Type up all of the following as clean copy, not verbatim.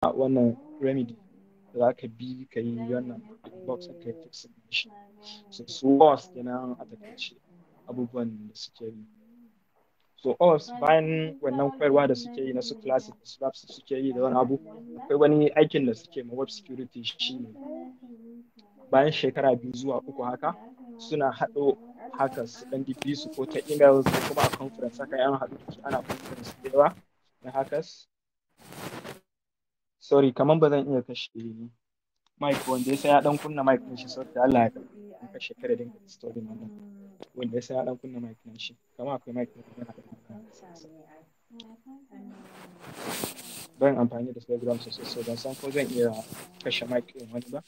wannan remedy da za ka bi ka yi wannan box ɗin, ka yi fixing ɗin shi. So su OWASP kenan a takaice abubuwan da suke yi. So OWASP, bayan wannan koyarwa da suke yi na su classes da su labs suke yi da wani abu, akwai wani aikin da suke ma web security, shine bayan shekara 2 zuwa 3 haka suna haɗo hackers su ɗan bi su ko ta emails ko kuma a conference haka yan haɗu da su, ana conference da yawa na hackers. Sorry, kaman ba zan iya kashe mic, wanda ya san ya ɗan kunna mic ɗin shi, sorry da Allah ya ɗan kashe, kada dinga disturbing wannan. Wanda ya san ya ɗan kunna mic ɗin shi, kamar akwai mic ɗin yana da ban amfani da Telegram sosai, so ban san ko zan iya kashe mic ɗin wani ba.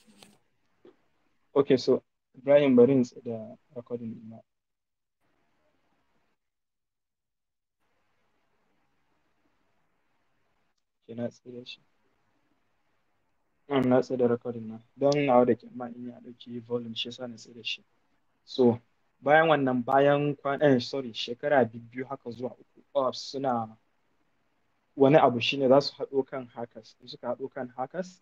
Okay, so Ibrahim, bari in da recording ɗina. Ke na tsaye shi. Na tsaye da recording na. Don nawa da ke ma in ya ɗauki volume, shi yasa na tsaye da shi. So bayan wannan, bayan kwana, sorry, shekara 2 haka zuwa 3, OWASP suna wani abu, shine za su haɗo kan hackers. In suka haɗo kan hackers,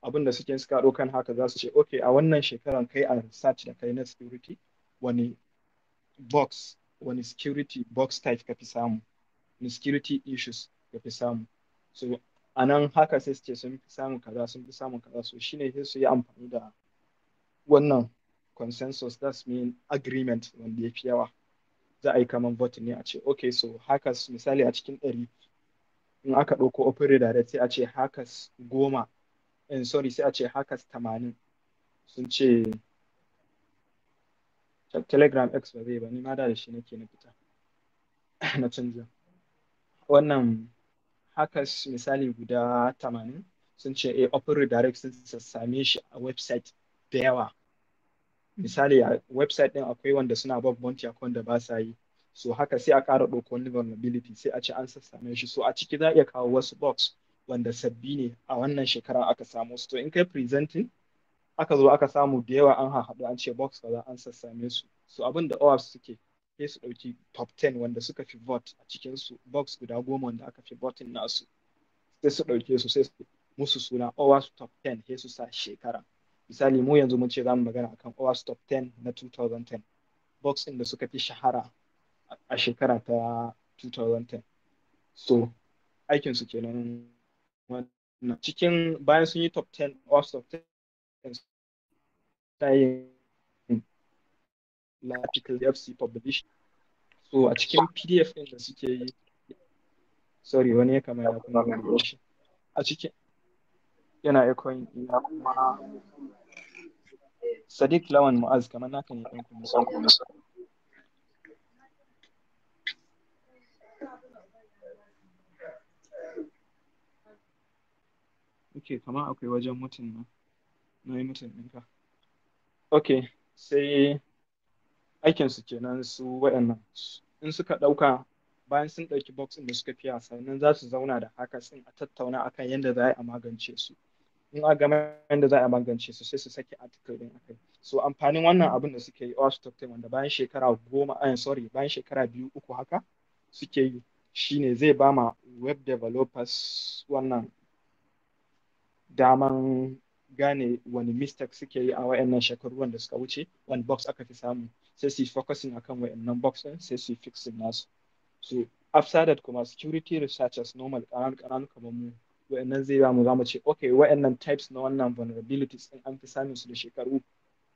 abin da suke suka haɗo kan hackers, za su ce, "Okay, a wannan shekaran kai a research da kai na security, wani box, wani security box type ka fi samu, wani security issues ka fi samu?" So a nan haka sai su ce sun fi samun kaza, sun fi samun kaza. So shine sai su yi amfani da wannan consensus, that's mean agreement, wanda ya fi yawa za a yi kaman voting ne, a ce, okay, so hackers misali a cikin 100, in aka ɗauko open redirect, sai a ce hackers 10, in sorry, sai a ce hackers 80 sun ce Telegram X ba zai ba, ni ma da shi nake na fita na canza wannan. Hackers misali guda 80 sun ce open redirect sun same shi a website da yawa. Misali a website din akwai wanda suna bug bounty, akwai wanda ba sa yi. So haka sai a ƙara ɗauko wani vulnerability, sai a ce an sassame shi. So a ciki za a iya kawo wasu bugs wanda sabbi ne, a wannan shekara aka samu su. To in kai presenting, aka zo aka samu da yawa an haɗu an ce bugs kaza an sassame su. So abin da OWASP suke, sai su ɗauki top 10 wanda suka fi vote a cikin su, bugs guda 10 wanda aka fi voting nasu, sai su ɗauke su, sai su musu suna OWASP top 10, sai su sa shekara. Misali mu yanzu mun ce za mu magana akan OWASP top 10 na 2010, bugs ɗin da suka fi shahara a shekara ta 2010. So aikin su kenan wannan. Cikin bayan sun yi top 10, OWASP top 10, ta yin article FC publish. So a cikin PDF ɗin da suke yi, sorry, wani ya kama ya kuma shi a cikin yana echoing ina kuma. Sadiq Lawan Mu'az, kamar naka ne ɗan kuma. Ok, kamar akwai wajen mutum nan. Na yi mutum ɗinka. Ok, sai aikinsu kenan su waɗannan. In suka ɗauka, bayan sun ɗauki bugs ɗin da suka fiya, sannan za su zauna da hackers ɗin a tattauna akan yadda za a magance su. In a gama yadda za a magance su, sai su saki article ɗin akai. So amfanin wannan abin da suke yi, OWASP top 10, wanda bayan shekara 10, sorry, bayan shekara 2, 3 haka suke yi, shine zai ba ma web developers wannan daman gane wani mistake suke yi a wayannan shekaru wanda suka wuce, wani bugs aka fi samu, sai su yi focusing akan wayannan bugs ɗin, sai su yi fixing nasu. So after that kuma, security researchers normal, ƙananu ƙananu kamar mu, wayannan zai ba mu, za mu ce, okay, wayannan types na wannan vulnerabilities ɗin an fi samun su da shekaru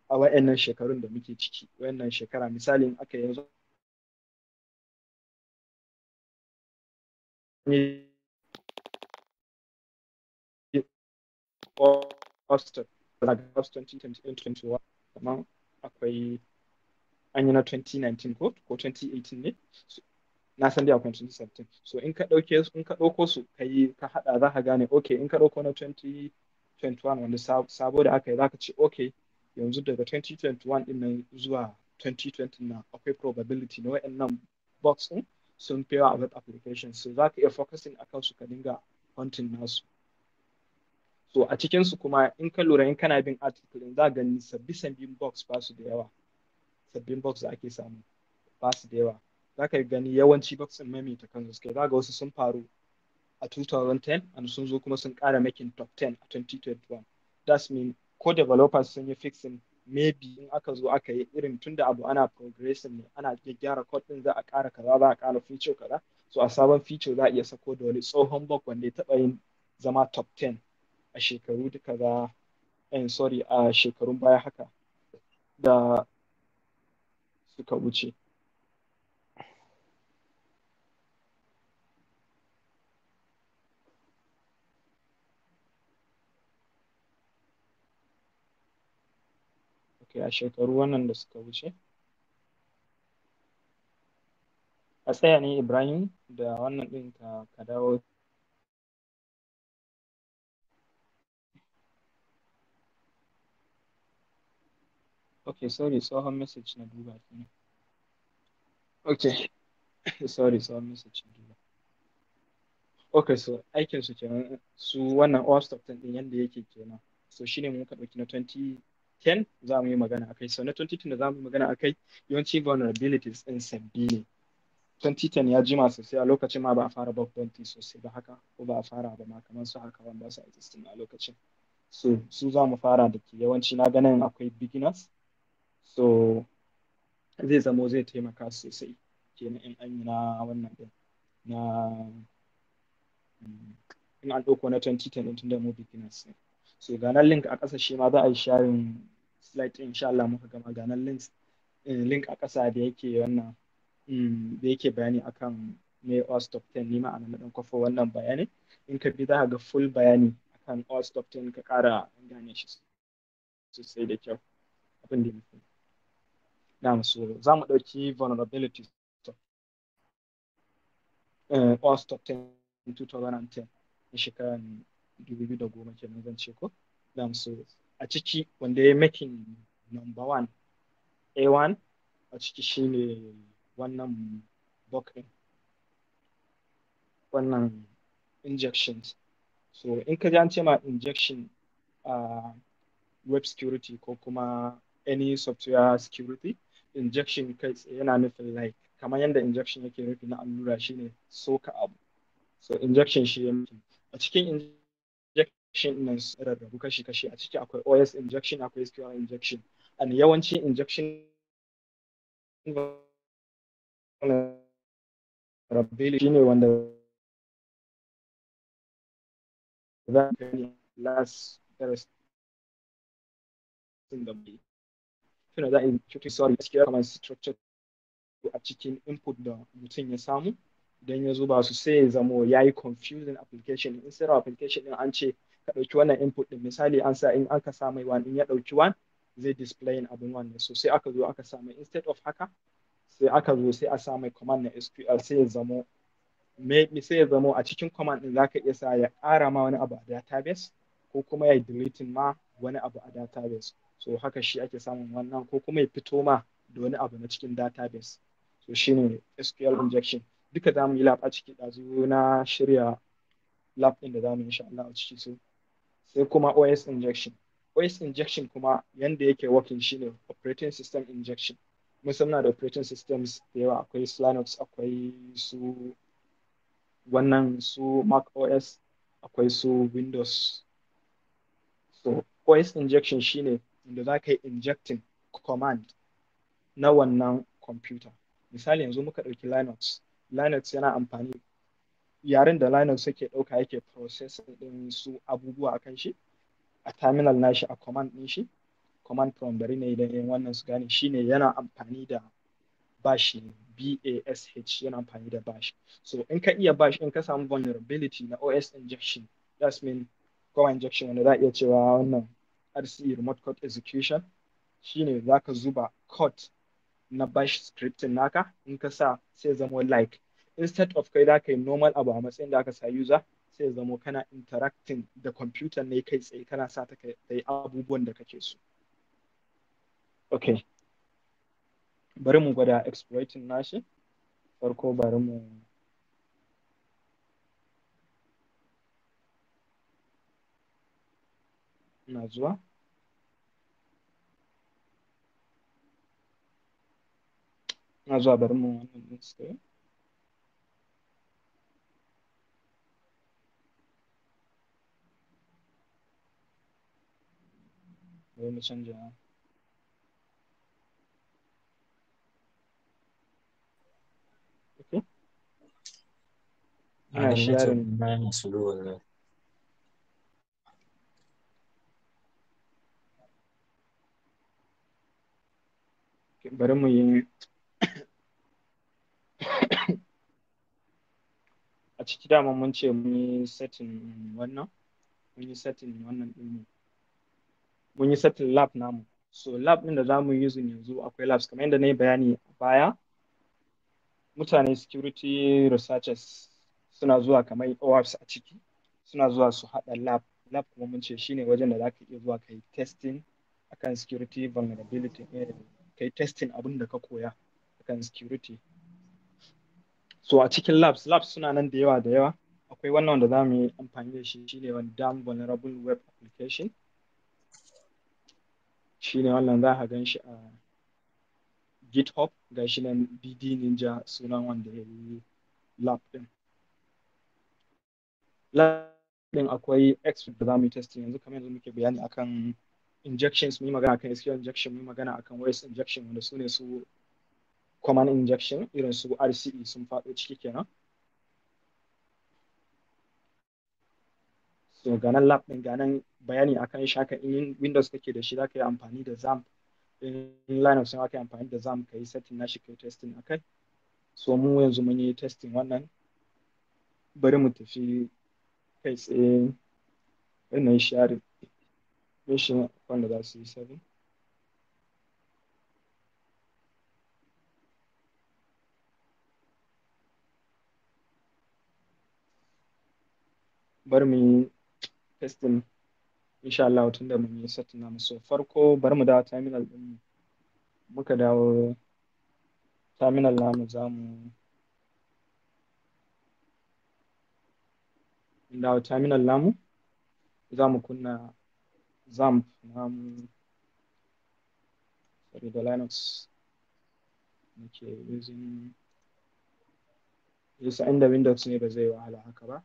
a wayannan shekarun da muke ciki, wayannan shekara. Misali in aka yanzu OWASP 2021, kamar akwai an yi na 2019 ko 2018 ne, na san dai akwai 2017. So in ka ɗauke su, in ka ɗauko su ka yi ka haɗa, za ka gane, okay, in ka ɗauko na 2021 wanda sabo da aka yi, za ka ce, okay, yanzu daga 2021 ɗin nan zuwa 2020 na akwai probability na wayannan bugs ɗin sun fi yawa a web application. So za ka iya focusing akan su, ka dinga hunting nasu. So a cikin su kuma, in ka lura, in kana bin article din, za ka gani sabbi sabbin bugs ba su da yawa. Sabbin bugs da ake samu ba su da yawa. Za ka gani yawanci bugs ɗin maimaita kansu suke. Za ga wasu sun faru a 2010, and sun zo kuma sun ƙara making top 10 a 2021. That's mean ko developers sun yi fixing, maybe in aka zo aka yi irin tunda abu ana progressing ne, ana gyaggyara code din, za a ƙara kaza, za a ƙara feature kaza. So a sabon feature za a iya sako da wani tsohon bug wanda ya taɓa yin zama top 10 a shekaru da kaza, sorry, a shekarun baya haka da suka wuce. Okay, a shekaru wannan da suka wuce. A tsaya ne, Ibrahim, da wannan ɗin ka dawo. Okay, sorry, tsohon message na duba kenan. Okay, sorry, tsohon message na duba. Okay, so aikin su kenan, su wannan OWASP top 10 din yanda yake kenan. So shine muka ɗauki na 2010 za mu yi magana akai. So na 2010 da za mu yi magana akai, yawanci vulnerabilities ɗin sabbi ne. 2010 ya jima sosai, a lokacin ma ba a fara bug bounty sosai ba haka, ko ba a fara ba ma, kamar su haka wanda ba su existing a lokacin. So su za mu fara da ke yawanci na ganin akwai beginners. So zai zamo zai taimaka sosai kenan in an yi na wannan ɗin, na in an ɗauko na 2010 ɗin, tunda mu beginners ne. So ga nan link a ƙasa, shi ma za a yi sharing slide ɗin insha Allah muka gama. Ga nan link a ƙasa da yake wannan da yake bayani akan me OWASP top 10. Ni ma a nan na ɗan kwafo wannan bayani. In ka bi za ka ga full bayani akan OWASP top 10, ka ƙara gane shi sosai da kyau abin da nufi. Na'am, so za mu ɗauki vulnerabilities top OWASP top 10 2010 na shekaran 2010 kenan zan ce ko. Na'am, so a ciki wanda ya making number one A1 a ciki shine wannan bug ɗin, wannan injections. So in ka ji an ce ma injection a web security ko kuma any software security, injection kai tsaye yana nufin like kamar yadda injection yake nufi na allura, shine soka abu. So injection shi ya nufi. A cikin injection nan su rarrabu kashi-kashi. A ciki akwai OS injection, akwai SQL injection, and yawanci injection vulnerability shine wanda za ka yi last darasin da mu tuna za a yi, sorry, SQL command structure a cikin input da mutum ya samu. Idan ya zuba su, sai ya zamo ya yi confusing application. Instead of application din an ce ka ɗauki wannan input din, misali an sa in aka sa mai one, in ya ɗauki one zai display abin one ne. So sai aka zo aka sa mai, instead of haka, sai aka zo sai a sa mai command na SQL, sai ya zamo maybe sai ya zamo a cikin command din zaka iya sa ya ƙara ma wani abu a database ko kuma ya deleting ma wani abu a database. So haka shi ake samun wannan, ko kuma ya fito ma da wani abu na cikin database. So shine SQL injection. Duka za mu yi lab a ciki. Ɗazu na shirya lab ɗin da za mu yi insha Allah a ciki. So sai kuma OS injection. OS injection kuma yanda yake working shine operating system injection. Mun san muna da operating systems da yawa, akwai Linux, akwai su wannan su Mac OS, akwai su Windows. So OS injection shine inda za ka yi injecting command na wannan computer. Misali yanzu muka ɗauki Linux. Linux yana amfani, yaren da Linux yake ɗauka yake processing ɗin su abubuwa a kan shi a terminal nashi, a command ɗin shi, command prompt, bari ne idan yan wannan su gane, shine yana amfani da bash ne, BASH, yana amfani da bash. So in ka iya bash, in ka samu vulnerability na OS injection, that's mean command injection, wanda za a iya cewa wannan RCE, remote code execution, shine za ka zuba code na bash scripting naka. In ka sa, sai zamo like instead of kai za ka yi normal abu a matsayin da aka sa user, sai zamo kana interacting da computer ne kai tsaye, kana sa ta yi abubuwan da kake so. Okay, bari mu gwada exploiting nashi. Farko bari mu ina zuwa. Ina zuwa, bari mu wannan ɗin screen. Bari mu canja. Okay. Ina Adam network sharing. na yana slow wallahi. Bari mu yi a ciki, dama mun ce mun yi setting wannan, mun yi setting wannan ɗin mu, mun yi setting lab namu. So lab ɗin da za mu yi using yanzu, akwai labs kamar yadda na yi bayani a baya. Mutane, security researchers, suna zuwa kamar OWASP a ciki, suna zuwa su haɗa lab. Lab kuma mun ce shine wajen da za ka iya zuwa ka yi testing akan security vulnerability, ka yi testing abin da ka koya akan security. So a cikin labs, labs suna nan da yawa da yawa. Akwai wannan wanda za mu yi amfani da shi, shine wani Damn Vulnerable Web Application. Shine wannan za ka gan shi a GitHub, ga shi nan BD Ninja sunan wanda ya yi lab ɗin. Lab ɗin akwai exploit da za mu yi testing yanzu. Kamar yanzu muke bayani akan injections, mu yi magana akan SQL injection, mu yi magana akan OS injection, wanda su ne su command injection, irin su RCE sun faɗo ciki kenan. So ga nan lab ɗin, ga nan bayani akan shi. Haka in Windows kake da shi, za ka yi amfani da XAMPP, in Linux ne ka yi amfani da XAMPP, ka yi setting nashi, ka yi testing akai. So mu yanzu mun yi testing wannan, bari mu tafi kai tsaye. Bari na yi sharing shi wanda za su yi saving. Bari mu yi testing insha Allah, tunda mun yi setting namu. So farko bari mu dawo terminal din mu. Muka dawo terminal namu, za mu dawo terminal namu, za mu kunna XAMPP namu. Sorry, da Linux muke using yasa, inda Windows ne ba zai wahala haka ba.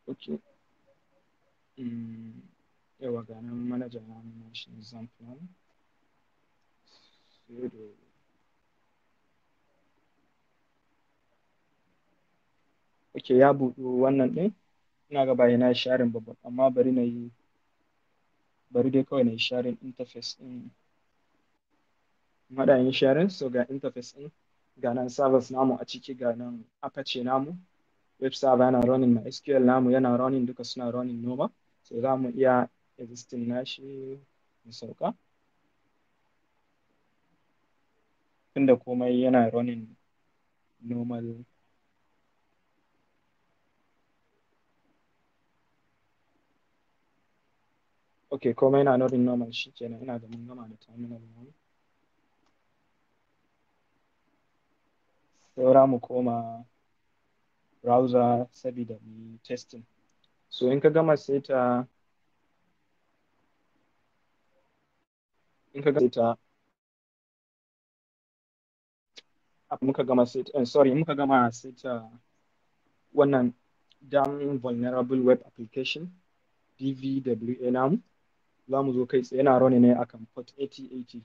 Okay, yawa, ga nan manager namu na shi XAMPP namu, sudo. Okay, ya buɗu wannan ɗin. Ina ga ba na sharing ba, amma bari na yi, bari dai kawai na yi sharing interface ɗin, haɗa yin sharing. So ga interface ɗin, ga nan servers namu a ciki, ga nan Apache namu web server yana running, MySQL namu yana running, duka suna running normal. So za mu iya exiting nashi mu sauka, tunda komai yana running normal. Okay, komai yana running normal, shikenan. Ina ga mun gama da terminal namu, saura mu koma browser sabida mu yi testing. So in ka gama seta, muka gama set, sorry, muka gama seta wannan Damn Vulnerable Web Application, DVWA namu, za mu zo kai tsaye. Yana running ne akan port 8080.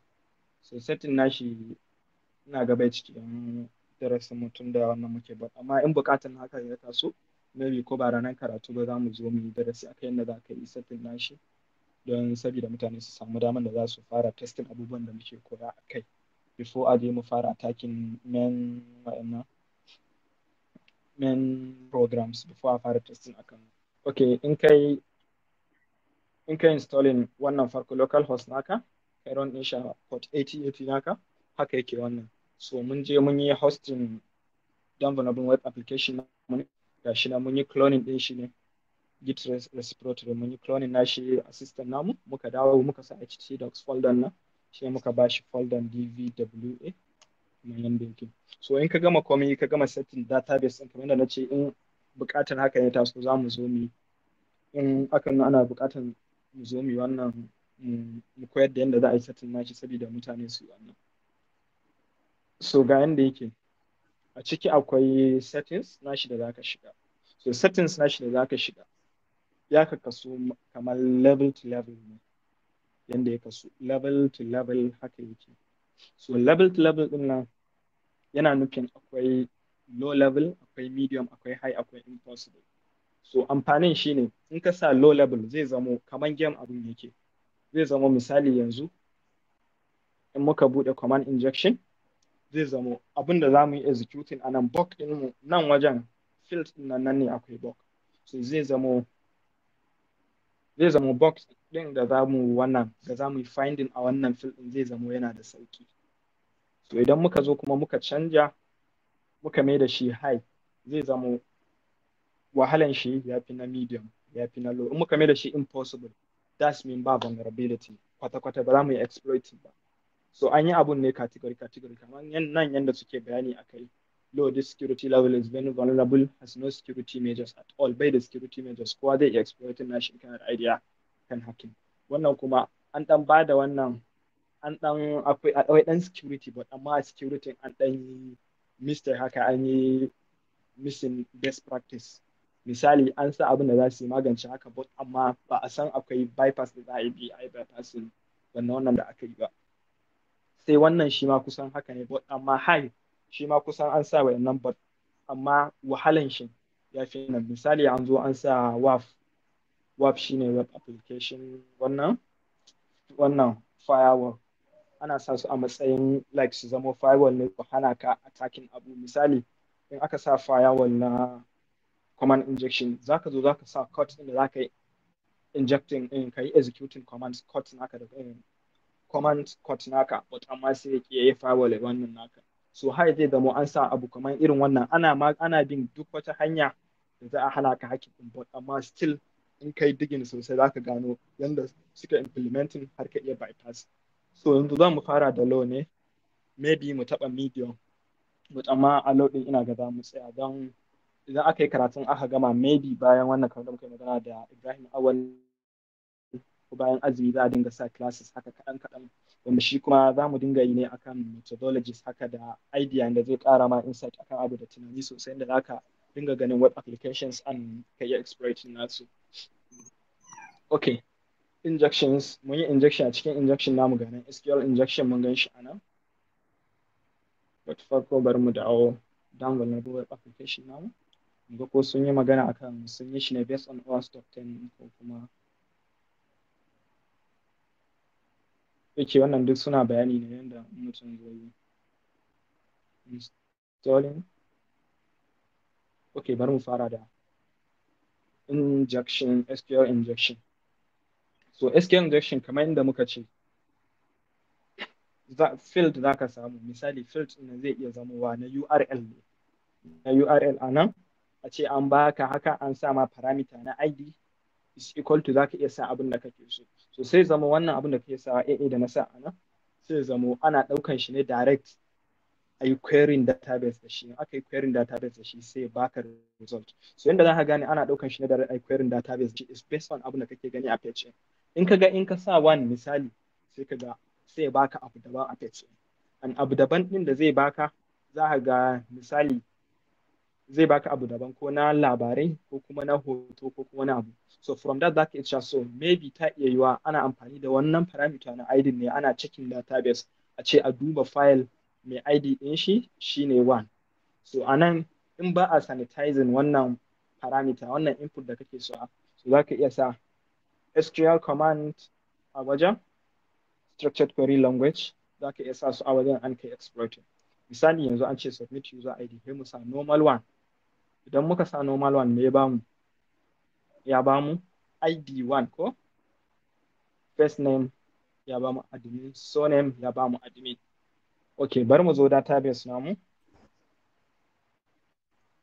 So setting nashi ina ga bai cikin darasin mutum da wannan muke ba, amma in buƙatan haka ya taso, maybe ko ba ranar karatu ba, za mu zo mu yi darasi akan yadda za ka yi setting nashi, don sabida mutane su samu damar da za su fara testing abubuwan da muke koya a kai before a je mu fara attacking main wa'annan main programs, before a fara testing akan. Okay, in kai installing wannan farko local host naka, kai run din shi a port 8080 naka, haka yake wannan. So mun je mun yi hosting Damn Vulnerable Web Application namu, gashi nan mun yi cloning din shi ne, git repository, mun yi cloning nashi a system namu. Muka dawo muka sa htdocs folder nan, shi muka bashi folder DVWA kamar yanda yake. So in ka gama komai, ka gama setting database ɗin, kamar yadda na ce, in buƙatar haka ya taso, za mu zo mu yi, in akan ana buƙatar mu zo mu yi wannan, mu koyar da yadda za a yi setting nashi saboda mutane su yi wannan. So ga yanda yake a ciki, akwai settings nashi da zaka shiga. So settings nashi da zaka shiga ya kakkasu kamar level to level ne. Yanda ya kasu level to level haka yake. So level to level ɗin nan yana nufin akwai low level, akwai medium, akwai high, akwai impossible. So amfanin shine in ka sa low level, zai zamo kaman game abun yake. Zai zamo misali yanzu in muka buɗe command injection, zai zamo abin da za mu yi executing a nan, bug ɗinmu nan wajen field ɗin nan, nan ne akwai bug. So zai zamo bug ɗin da za mu wannan da za mu yi finding a wannan field ɗin zai zamo yana da sauki. So idan muka zo kuma muka canja, muka mai da shi high, zai zamo wahalan shi ya fi na medium, ya fi na low. In muka mai da shi impossible, that's mean ba vulnerability kwata-kwata, ba za mu yi exploiting ba. So an yi abun ne category category, kamar nan yanda suke bayani akai: low, this security level is very vulnerable, has no security measures at all. Bai da security measures, kowa zai iya exploiting nashi in kana da idea kan hacking. Wannan kuma an dan bada wannan, an dan akwai dan security, but amma security an dan yi mistake haka, an yi missing best practice. Misali, an sa abin da za su yi magance haka, but amma ba a san akwai bypass da za a yi bi a yi bypassing wannan da aka yi ba. Sai wannan shi ma kusan haka ne, but amma high shi ma kusan an sa wayannan, but amma wahalan shi ya fi nan. Misali, an zo an sa WAF. WAF shine web application wannan firewall. Ana sa su a matsayin like su zama firewall ne su hana ka attacking abu. Misali, in aka sa firewall na command injection, zaka zo zaka sa code ɗin da zaka yi injecting in ka yi executing commands code naka da command code naka, but amma sai ya yi firewall wannan naka. So har zai zamo an sa abu kamar irin wannan, ana ma ana bin duk wata hanya da za a hana ka hacking din, but amma still in kai digging sosai zaka gano yanda suka implementing har ka iya bypass. So yanzu za mu fara da low ne, maybe mu taɓa medium, but amma a low ɗin ina ga za mu tsaya, don idan aka yi karatun aka gama, maybe bayan wannan, kamar da muka yi magana da Ibrahim Awal, ko bayan azumi za a dinga sa classes haka kaɗan kaɗan, wanda shi kuma za mu dinga yi ne akan methodologies haka da idea da zai ƙara ma insight akan abu da tunani sosai, da zaka dinga ganin web applications and ka iya exploiting nasu. Okay, injections. Mun yi injection. A cikin injection namu ga nan SQL injection, mun gan shi a nan. But farko bari mu dawo down vulnerable web application namu, mu ga ko sun yi magana akan sun yi shi ne based on OWASP top 10 ko kuma yake. Wannan duk suna bayani ne yadda mutum zai yi installing. Okay, bari mu fara da injection, SQL injection. So SQL injection, kamar inda muka ce, field za ka samu. Misali, field ɗin zai iya zamowa na URL ne, na URL a nan a ce an baka haka, an sa ma parameter na ID is equal to, za ka iya sa abin da kake so. So sai zama wannan abin da kake sa AA da na sa a nan, sai zamo ana ɗaukan shi ne direct a yi querying database da shi. Aka yi querying database da shi, sai baka result. So yanda za ka gane ana ɗaukan shi ne direct a yi querying database da shi is based on abin da kake gani a page. In ka ga in ka sa one misali, sai ka ga sai baka abu daban a page. And abu daban ɗin da zai baka, za ka ga misali zai baka abu daban, ko na labarai, ko kuma na hoto, ko kuma na abu. So from that zaka iya cewa, so maybe ta iya yiwa ana amfani da wannan parameter na ID ne, ana checking database, a ce a duba file mai ID ɗin shi shine one. So anan in ba a sanitizing wannan parameter, wannan input da kake so, so zaka iya sa SQL command a wajen, structured query language, zaka iya sa su a wajen an kai exploiting. Misali, yanzu an ce submit user ID, sai mu sa normal one. Idan muka sa normal one, me ya bamu? Ya bamu ID 1, ko first name ya bamu admin, surname ya bamu admin. Okay, bari mu zo database namu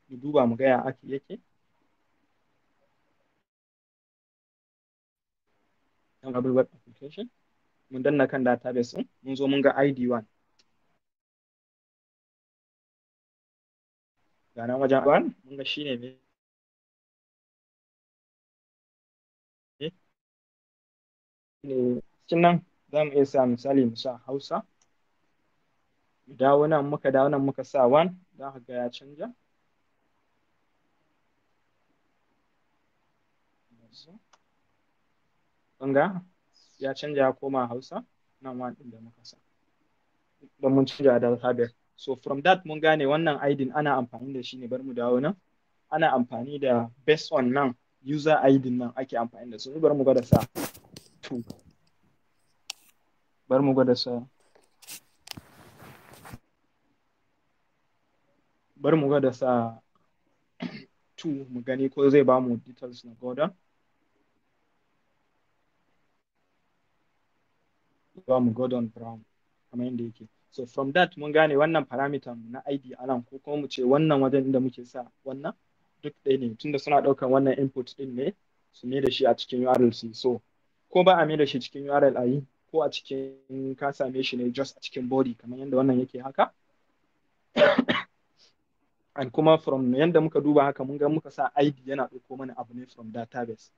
mu duba mu ga ya ake yake. Vulnerable web application, mun danna kan database din, mun zo mun ga ID 1 ga nan wajen 1, mun ga shine me ne cikin nan. Za mu iya sa, misali, mu sa Hausa, mu dawo nan, muka dawo nan muka sa 1, za ka ga ya canja. Kun ga Ya canja ya koma Hausa nan 1 ɗin da muka sa don mun canja da alphabet. So from that mun gane wannan ID ana amfani da shi ne. Bari mu dawo nan, ana amfani da based on nan user ID nan ake amfani da su. Bari mu gwada sa 2, bari mu gwada sa, bari mu gwada sa 2 mu gani ko zai ba mu details na Gordon. Ba mu Gordon Brown kamar yadda yake. So from that mun gane wannan parameter na ID a nan, ko kuma mu ce wannan wajen inda muke sa wannan, duk ɗaya ne, tunda suna ɗaukan wannan input ɗin ne su mai da shi a cikin URL su. So ko ba a mai da shi cikin URL a yi, ko a cikin ka same shi ne just a cikin body kamar yadda wannan yake haka. And kuma from yanda muka duba haka, mun ga muka sa ID yana ɗauko mana abu ne from database.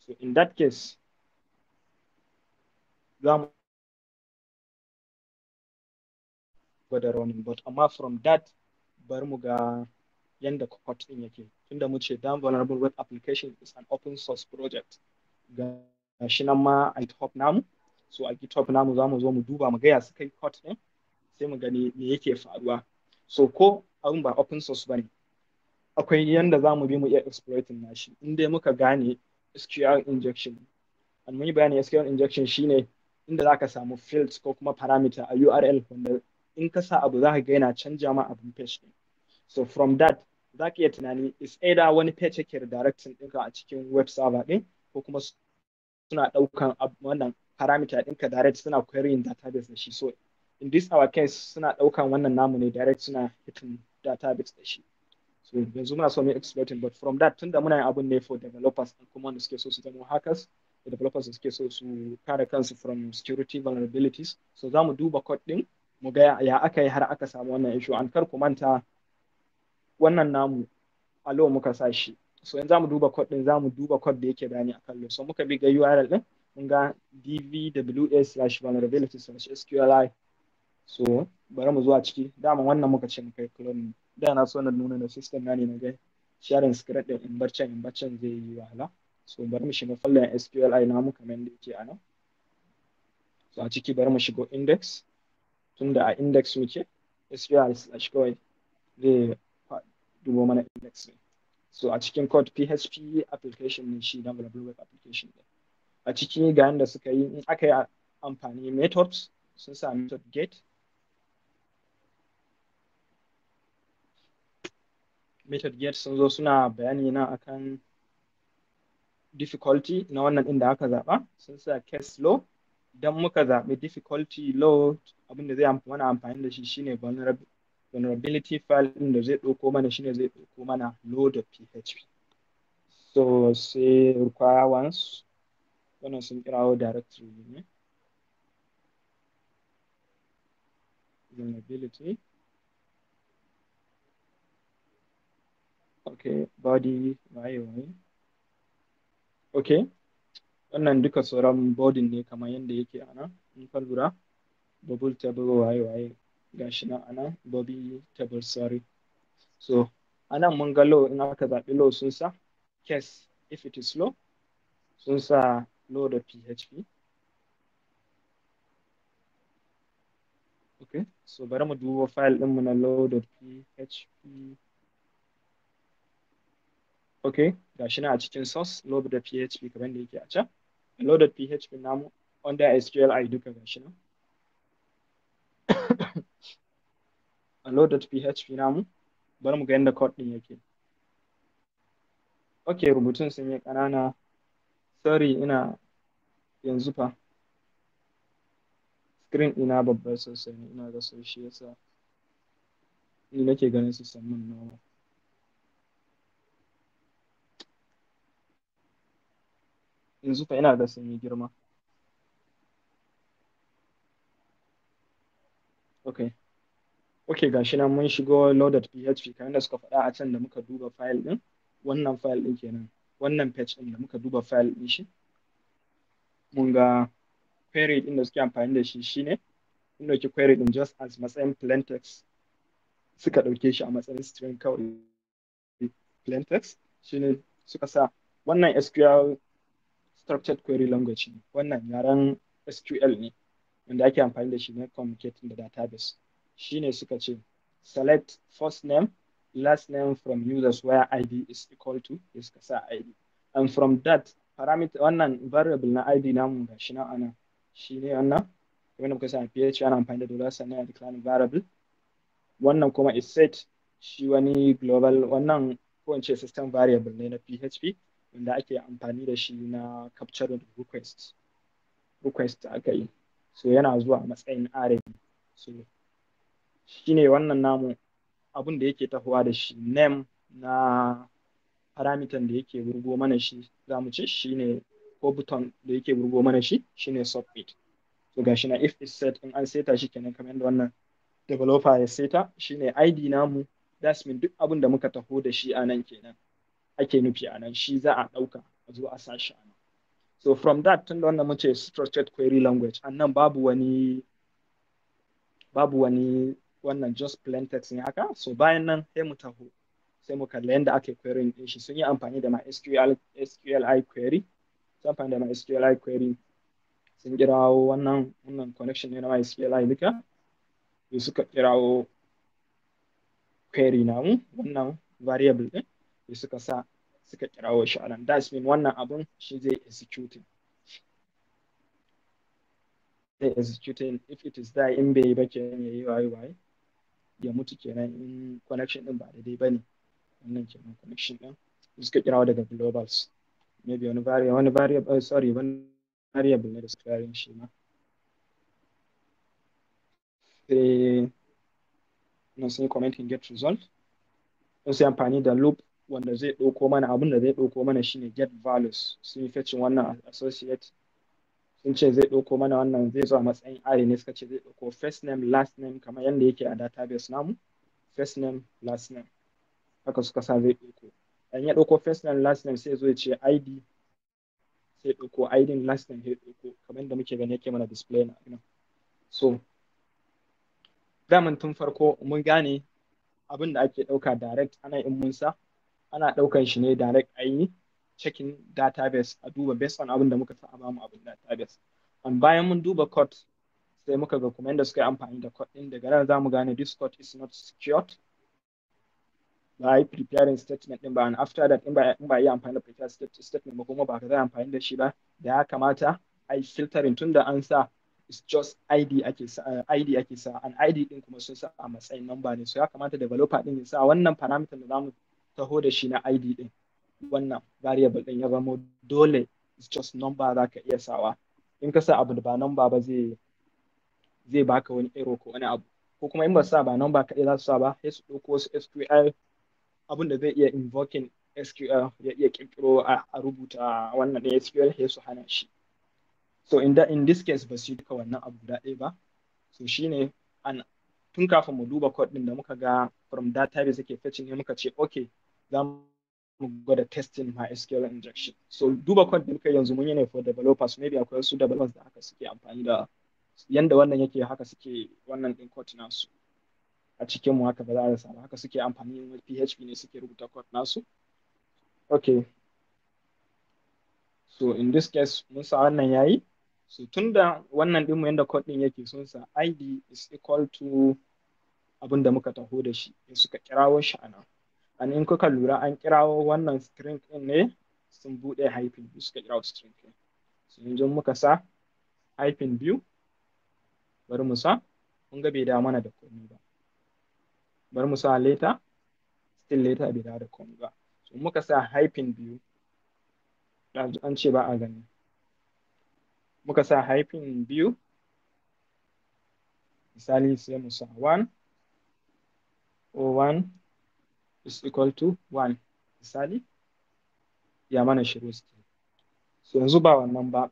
So in that case za mu gwada running, but amma from that bari mu ga yanda code ɗin yake, tunda mu ce Damn Vulnerable Web Application is an open source project. Ga shi nan ma a GitHub namu. So a GitHub namu za mu zo mu duba mu ga ya suka yi code ɗin, sai mu gani me yake faruwa. So ko abin ba open source ba ne, akwai yanda za mu bi mu iya exploiting nashi in dai muka gane SQL injection. And mun yi bayani, SQL injection shine inda za ka samu fields ko kuma parameter a URL wanda in ka sa abu za ka ga yana canja ma abin page ɗin. So from that za ka iya tunani is either wani page yake redirecting ɗinka a cikin web server ɗin, ko kuma suna ɗaukan wannan parameter ɗinka direct suna querying database da shi. So in this our case suna ɗaukan wannan namu ne direct suna hitting database da shi. So yanzu muna so mu exploiting, but from that, tunda muna yin abun ne for developers and kuma wanda suke so su zama hackers da developers da suke so su kare kansu from security vulnerabilities, so za mu duba code ɗin mu ga ya aka yi har aka samu wannan issue. And kar ku manta, wannan namu a low muka sa shi. So yanzu za mu duba code din, za mu duba code da yake bayani akan low. So muka bi ga URL din, mun ga dvwa/vulnerability/sqli. So bari mu zuwa ciki. Dama wannan muka ce muka yi clone. Da na so na nuna na system na ne, na ga sharing screen din in bar can zai yi wahala. So bari mu shiga folder SQLi namu kamar yadda yake a nan. So a ciki bari mu shigo index, tunda a index muke. SQL slash kawai zai dubo mana index ne. So a cikin code, PHP application ne shi, developable web application ne. A ciki ga yanda suka yi. In aka yi amfani methods, sun sa method get. Method get, sun zo suna bayani na akan difficulty na wannan ɗin da aka zaɓa. Sun sa case low. Idan muka zaɓi difficulty low, abinda zai mana amfani da shi shine vulnerability file ɗin da zai ɗauko mana, shine zai ɗauko mana low.php. So sai require once, wannan sun kirawo directory ne vulnerability. Okay, body waye waye. Okay, wannan duka sauran body ne kamar yadda yake a nan. In ka lura, bubble table waye waye, gashi nan a nan, bobby table, sorry. So a nan mun ga low. In aka zaɓi low, sun sa case if it is low, sun sa low.php. Okay, so bari mu duba file ɗinmu na low.php. Okay, gashi nan a cikin source, low.php kamar da yake a can. Low.php namu under SQLi duka gashi nan. A low.php namu, bari mu ga yadda code ɗin yake. Okay, rubutun sun yi ƙanana, sorry. Ina yanzu fa screen ɗina babba sosai ne, ina ga so shi yasa ni nake ganin su mun normal. Yanzu fa ina ga sun yi girma. Okay, gashi nan mun shigo low.php kamar da suka faɗa a can da muka duba file ɗin. Wannan file ɗin kenan, wannan page ɗin da muka duba file ɗin shi, mun ga query ɗin da suke amfani da shi shine sun ɗauki query ɗin just as matsayin plain text, suka ɗauke shi a matsayin string kawai, plain text. Shine suka sa wannan SQL, structured query language ne wannan yaren. SQL ne wanda ake amfani da shi na communicating da database. Shine suka ce select first name, last name from users where ID is equal to, sai suka sa ID. And from that parameter, wannan variable na ID namu gashi nan ana shine wannan, kamar da muka sa PHP ana amfani da dollar sign a declaring variable. Wannan kuma is set, shi wani global wannan, ko in ce system variable ne na PHP wanda ake amfani da shi na capturing request aka yi. So yana zuwa a matsayin array. So shine wannan namu abun da yake tahowa da shi, name na parameter da yake wurgo mana shi, za mu ce shine ko button da yake wurgo mana shi shine submit. So gashi na if is set, in an seta shi kenan, kamar yadda wannan developer ya seta, shine ID namu. That's mean duk abun da muka taho da shi a nan kenan ake nufi a nan, shi za a ɗauka a zo a sa shi a nan. So from that, tun da wannan mun ce structured query language, annan babu wani wannan, just plain text ne haka. So bayan nan sai mu taho sai mu kalli yadda ake querying din shi. Sun yi amfani da MySQL SQLI query, sun amfani da MySQLi query, sun kirawo wannan connection ne na MySQLi duka sai suka kirawo query namu, wannan variable din sai suka sa, suka kirawo shi a nan. That's mean wannan abun shi zai executing if it is there. In bai yi ba kenan, yayi waye waye, ya mutu kenan in connection din ba daidai bane. Wannan kenan connection din suka kirawo daga globals, maybe wani variable, sorry, wani variable ne da suka yi shi ma. Sai na sun yi commenting get result, sun sai amfani da loop wanda zai ɗauko mana abin da zai ɗauko mana shine get values. Sun yi fetching wannan associate, sun ce zai ɗauko mana wannan, zai zo a matsayin array ne. Suka ce zai ɗauko first name, last name, kamar yadda yake a database namu, first name, last name, haka suka sa zai ɗauko. In ya ɗauko first name, last name, sai zo ya ce ID, sai ɗauko ID, last name, sai ɗauko kamar yadda muke gani yake mana display na nan. So daman tun farko mun gane abin da ake ɗauka direct ana in mun sa, ana ɗaukan shi ne direct, a yi checking database, a duba based on abin da muka sa a bamu abin database. And bayan mun duba code, sai muka ga kuma yadda suka yi amfani da code ɗin, daga nan za mu gane this code is not secured, ba a yi preparing statement ɗin ba. And after that, in ba yi amfani da prepare statement ba, kuma ba ka zai amfani da shi ba da ya kamata a yi filtering, tun da an sa it's just ID ake sa, ID ake sa, and ID din kuma sun sa a matsayin number ne. So ya kamata developer din ya sa wannan parameter da zamu taho da shi na ID din, wannan variable din, ya zama dole it's just number za ka iya sawa. In ka sa abu da ba number ba, zai baka wani error ko wani abu, ko kuma in ba sa ba number kaɗai za su sa ba, sai su ɗauko wasu SQL, abin da zai iya invoking SQL, ya iya ƙirƙiro a rubuta wannan ɗin SQL, sai su hana shi. So in this case ba su yi duka wannan abu guda ɗaya ba. So shine an tun kafin mu duba code ɗin da muka ga from database yake fetching ne, muka ce okay, za mu gwada testing MySQL injection. So duba code da muka yanzu mun yi ne for developers. Maybe akwai wasu developers da haka suke amfani da yanda wannan yake, haka suke wannan ɗin code nasu. A cikin mu haka ba za a rasa ba, haka suke amfani, PHP ne suke rubuta code nasu. Okay, so in this case mun sa wannan yayi. So tunda wannan ɗinmu yanda code ɗin yake, sun sa ID is equal to abin da muka taho da shi, sai suka kirawo shi a nan. And in kuka lura, an kirawo wannan string ɗin ne, sun buɗe hyphen biyu suka kirawo string ɗin. So yanzu muka sa hyphen biyu, bari mu sa, kun ga bai dawo mana da komai ba. Bari mu sa letter, still letter bai dawo da komai ba. So muka sa hyphen biyu, an ce ba a gani. Muka sa hyphen biyu misali, sai mu sa 1 or 1 is equal to 1 misali, ya mana shiru still. So yanzu ba wannan ba,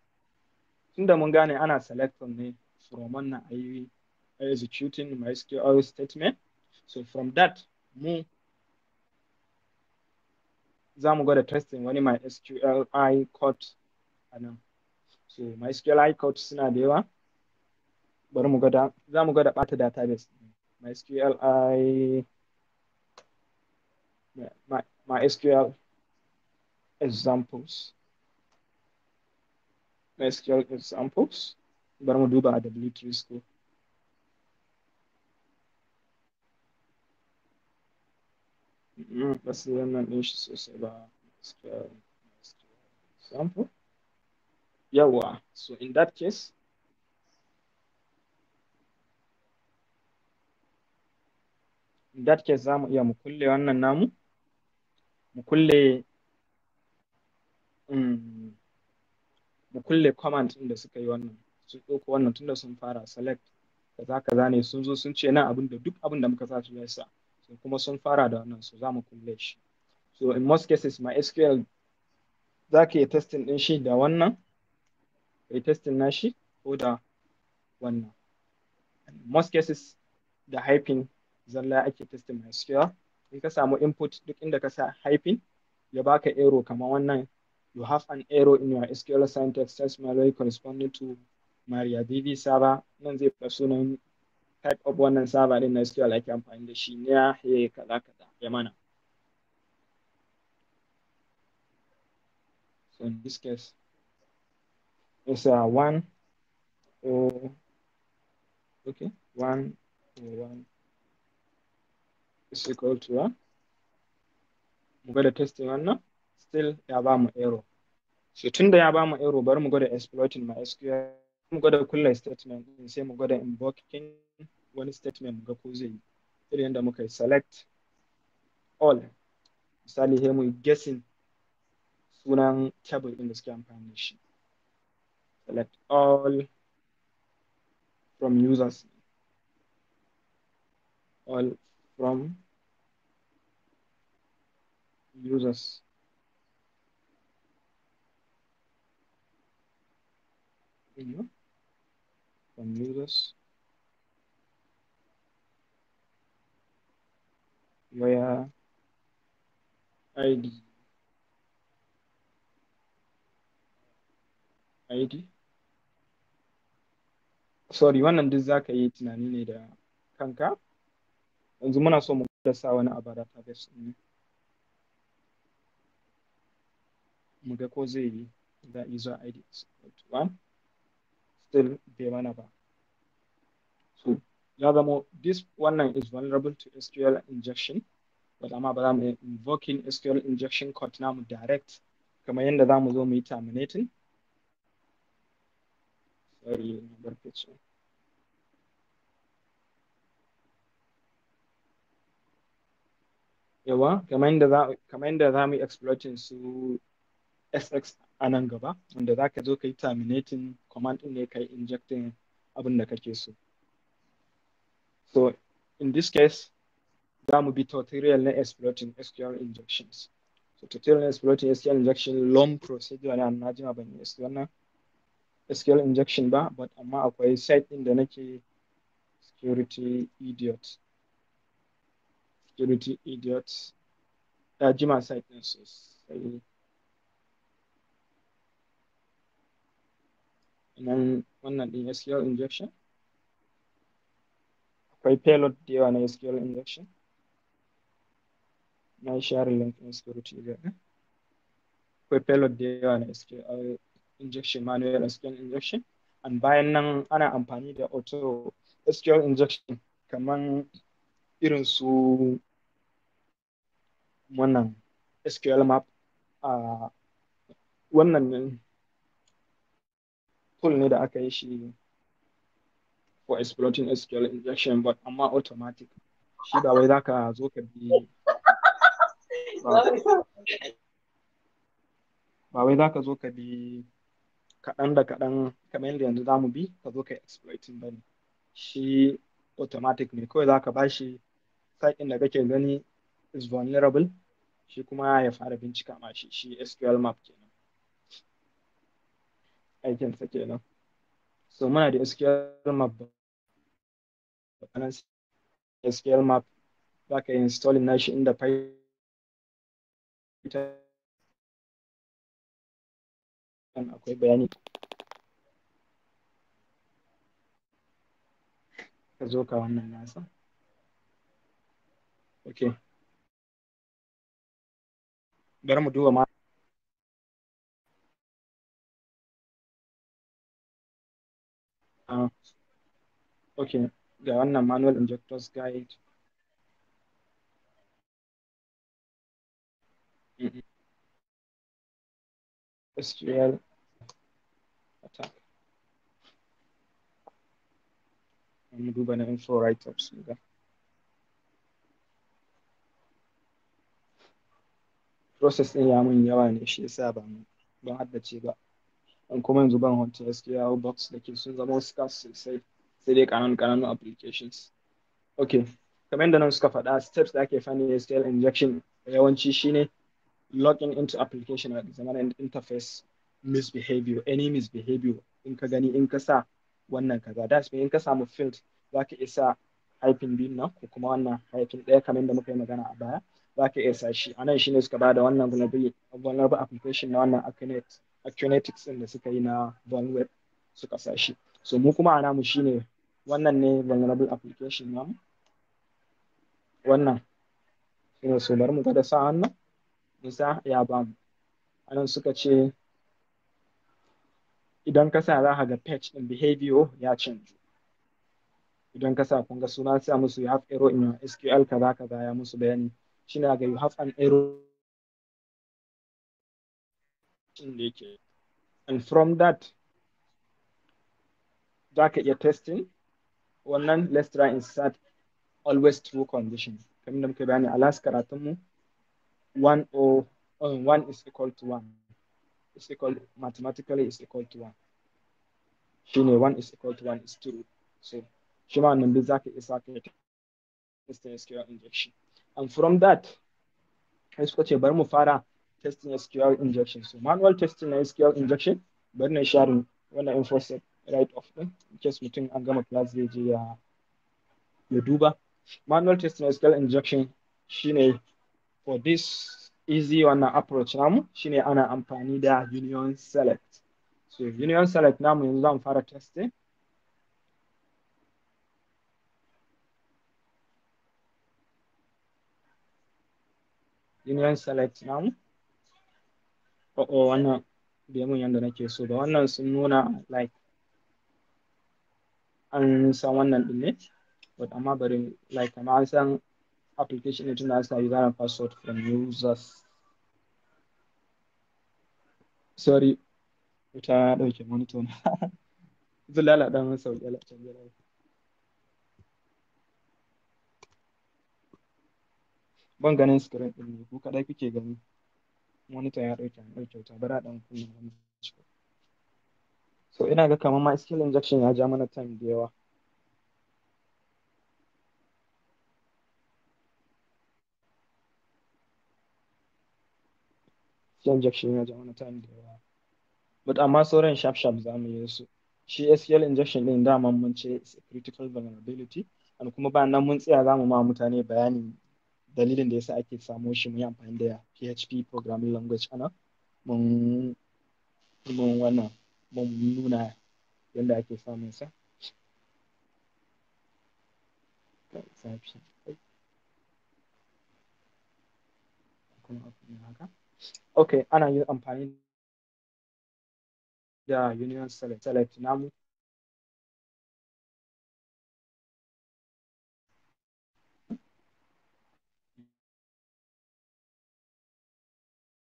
tunda mun gane ana selecting ne from wannan, ayi executing MySQL statement. So from that mu za mu gwada testing wani MySQLi code a nan. So MySQLi code suna da yawa, bari mu gwada, za mu gwada ɓata database MySQLi, MySQL examples, MySQL examples. Bari mu duba a W3 score. Ba su wannan ɗin shi sosai ba. Example. Yawwa, so in that case, za mu iya mu kulle wannan namu, mu kulle mu kulle command ɗin da suka yi wannan, su ɗauko wannan tunda sun fara select kaza kaza ne, sun zo sun ce nan abin da duk abin da muka sa su ya sa, so kuma sun fara da wannan, so za mu kulle shi. So in most cases MySQL za ka iya testing ɗin shi da wannan, ka yi testing na shi ko da wannan. In most cases da hyphen zalla ake testing MySQL. In ka samu input, duk inda ka sa hyphen ya baka error kamar wannan, you have an error in your SQL syntax test malware corresponding to MariaDB server. Nan zai faɗa sunan type of wannan server ɗin na SQL ake amfani da shi ne, ya kaza kaza ya mana. So in this case, it's a 1 or okay, 1 or 1 is equal to 1. Mu gwada testing wannan, still ya ba mu error. So tunda ya ba mu error, bari mu gwada exploiting MySQL. Mu gwada kulle statement din, sai mu gwada invoking wani statement mu ga ko zai yi. Irin yadda muka yi select all. Misali sai mu yi guessing sunan table ɗin da suke amfani da shi. Select all from users. All from users. From users where ID, sorry, wannan duk zaka yi tunani ne da kanka. Yanzu muna so mu sa wani abu a database ɗin, mu ga ko zai yi. Da user ID is equal to 1, still bai mana ba. So ya zama this wannan is vulnerable to SQL injection, but amma ba za mu yi invoking SQL injection code namu direct kamar yadda za mu zo mu yi terminating. Sorry, na bar page. Yawa, kamar yadda za mu yi exploiting su SX a nan gaba, wanda za ka zo ka yi terminating command ɗin ne, ka yi injecting abin da kake so. So in this case, za mu bi tutorial na exploiting SQL injections. So tutorial na exploiting SQL injection long procedure ne, na jima ban yi wannan SQL injection ba, but amma akwai site ɗin da nake, Security Idiot. Security Idiot ya jima site ɗin sosai. Nan wannan ɗin SQL injection. Akwai payload da yawa na SQL injection. Na yi share link ɗin Security Idiot ɗin. Akwai payload da yawa na SQL injection, manual SQL injection. And bayan nan ana amfani da auto SQL injection kaman irin su wannan SQL map. A wannan tool ne da aka yi shi for exploiting SQL injection, but amma automatic. Shi ba wai zaka zo ka bi ba wai zaka zo ka bi kaɗan da kaɗan kamar yadda yanzu za mu bi ka zo ka yi exploiting ba ne. Shi automatic ne, kawai zaka ba shi site ɗin da kake gani is vulnerable, shi kuma ya fara bincika ma shi. Shi SQL map kenan, aikinsa kenan. So muna da SQL map, SQL map za ka yi installing nashi inda Python akwai bayani, ka zo ka wannan nasa. Okay, bari mu duba ma Okay, ga wannan manual injectors guide. SQL attack. Mu duba na info write-ups mu ga. Process ɗin ya mun yawa ne, shi yasa ban haddace ba. An kuma yanzu ban hunting SQL box da ke sun zama scarce sosai, sai dai ƙananu ƙananun applications. Okay, kamar yadda nan suka faɗa, steps da ake finding SQL injection yawanci shine login into application at zaman interface misbehavior, any misbehavior in ka gani, in ka sa wannan kaza, that's mean in ka samu field za ka iya sa hyphen biyu nan ko kuma wannan hyphen ɗaya, kamar yadda muka yi magana a baya, za ka iya sa shi. A nan shine suka bada wannan vulnerable application na wannan Acunetix ɗin da suka yi na VulnWeb suka sa shi. So mu kuma a namu shine wannan ne vulnerable application namu, wannan shine. So bari mu gwada sa wannan, musa ya bamu. A nan suka ce idan ka sa za ka ga page ɗin behavior ya canju. Idan ka sa, kun ga suna sa musu "You have error in your SQL" kaza kaza, ya musu bayani, shine ga "You have an error" da yake. And from that za ka iya testing wannan. Let's try insert always true condition, kamar da muka bayani a last karatunmu, one or one is equal to one is equal, mathematically is equal to one, shine one is equal to one is true. So shi ma wannan duk zaka iya sa ka testing SQL injection. And from that sai suka ce bari mu fara testing SQL injection. So manual testing na SQL injection, bari na sharing wannan infosec write off din in case mutum an gama class zai je ya duba. Manual testing SQL injection shine for this easy wannan approach namu shine ana amfani da union select. So union select namu yanzu zamu fara testing. Union select namu, oh, wannan bai mun yanda nake so ba. Wannan sun nuna like an san wannan din ne, but amma bari like amma an san application ne tunda an sa user and password from users. Sorry, wuta ya ɗauke monitor na. Zulala ɗan sauƙi ala canja layi. Ban ganin screen ɗin ne, ku kaɗai kuke gani. Monitor ya ɗauke, an ɗauke wuta, bari a ɗan kunna wani. So ina ga kamar ma SQL injection ya ja mana time da yawa. SQL injection ya ja mana time da yawa. But amma sauran sharp sharp za mu yi su. Shi SQL injection ɗin dama mun ce is a critical vulnerability, and kuma bayan nan mun tsaya za mu ma mutane bayani dalilin da yasa ake samo shi, mu yi amfani da PHP programming language ana mun wannan mun nuna yadda ake samun sa. Zafi. Kuma haka. Okay, ana yin amfani da union select namu.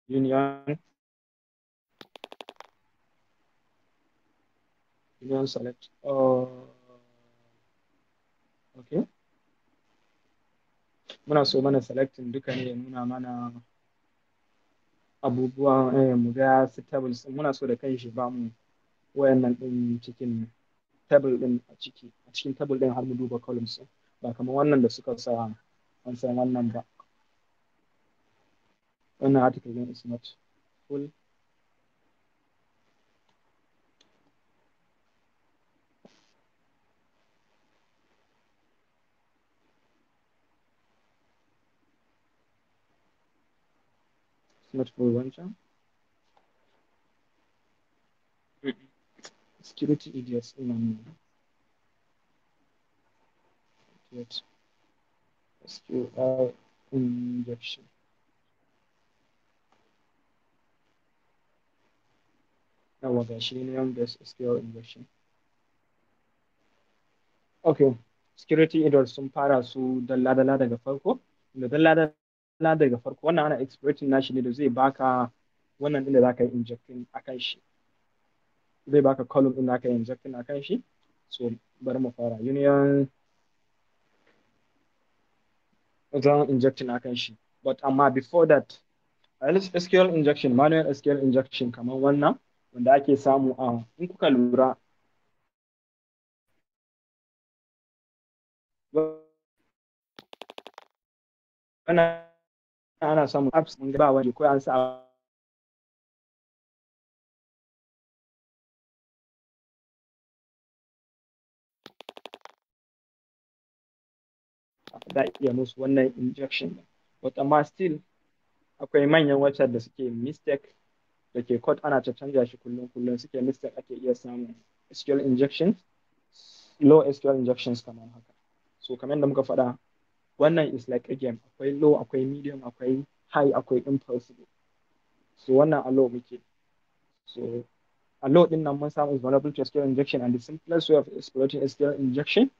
Union select. Okay. Muna so mana selecting duka ne ya nuna mana abubuwan, mu ga su tables. Muna so da kanshi ba mu wayannan ɗin cikin table ɗin, a cikin table ɗin har mu duba columns ɗin, ba kamar wannan da suka sa an san wannan ba. Wannan article ɗin is not full. It's not full wancan. Security idiots ɗin nan ne. Idiot. SQL injection. Yawwa, ga shi union based SQL injection. Okay, security errors sun fara su dalla-dalla daga farko. Da dalla-dalla daga farko, wannan ana exploiting nashi ne da zai baka wannan ɗin da za ka yi injecting a kan shi. Zai baka column ɗin da aka yi injecting a kan shi. So bari mu fara union zan injecting a kan shi. But amma before that, SQL injection, manual SQL injection kamar wannan wanda ake samu a in kuka lura, wannan ana samun apps mun ga ba wani ko an sa za a iya musu wannan injection. But amma still akwai manyan website da suke mistake da ke code ana ta canja shi kullum kullum, suke mistake, ake iya samun SQL injections, low SQL injections kamar haka. So kamar yadda muka faɗa, wannan is like a game: akwai low, akwai medium, akwai high, akwai impossible. So wannan a low muke. So a low din nan mun samu is vulnerable to SQL injection, and the simplest way of exploiting SQL injection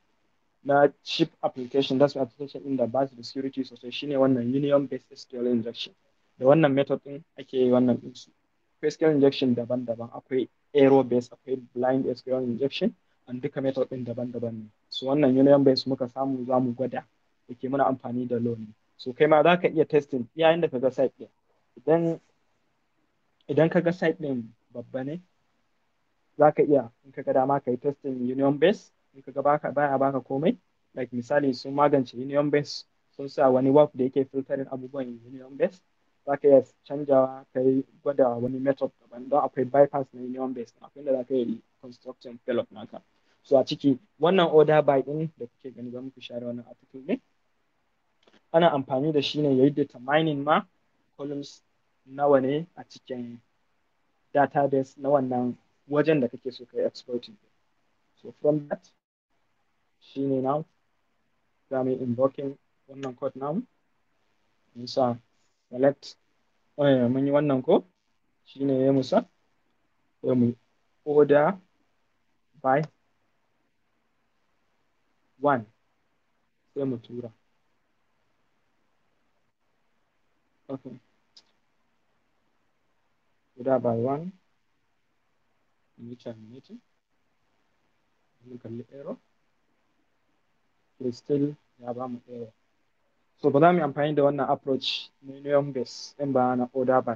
na cheap application, that's application din da ba su da security sosai, shine wannan union based SQL injection. Da wannan method din ake yi wannan din su. Akwai SQL injection daban-daban, akwai error based, akwai blind SQL injection, and duka method din daban-daban ne. So wannan union based muka samu, za mu gwada da ke muna amfani da low ne. So kai ma za ka iya testing yayin da ka ga site din. Idan ka ga site din babba ne, za ka iya in ka ga dama ka yi testing union base. In ka ga baka baya baka komai, like misali sun magance union base, sun sa wani WAF da yake filtering abubuwan union base, za ka iya canjawa ka yi gwada wani method daban, don akwai bypass na union base, akwai inda za ka yi constructing payload naka. So a ciki wannan order by din da kuke gani, za muku share wannan article ne, ana amfani da shi ne yayi determining ma columns nawa ne a cikin database na wannan wajen da kake so ka yi exploiting. So from that shine now za mu yi invoking wannan code namu, mun sa select, mun yi wannan ko shine ya musa, sai mu order by 1, sai mu tura. Okay, order by 1, mu yi terminating, mu kalli error. Okay, still ya ba mu error. So ba za mu yi amfani da wannan approach na union base in ba na order by.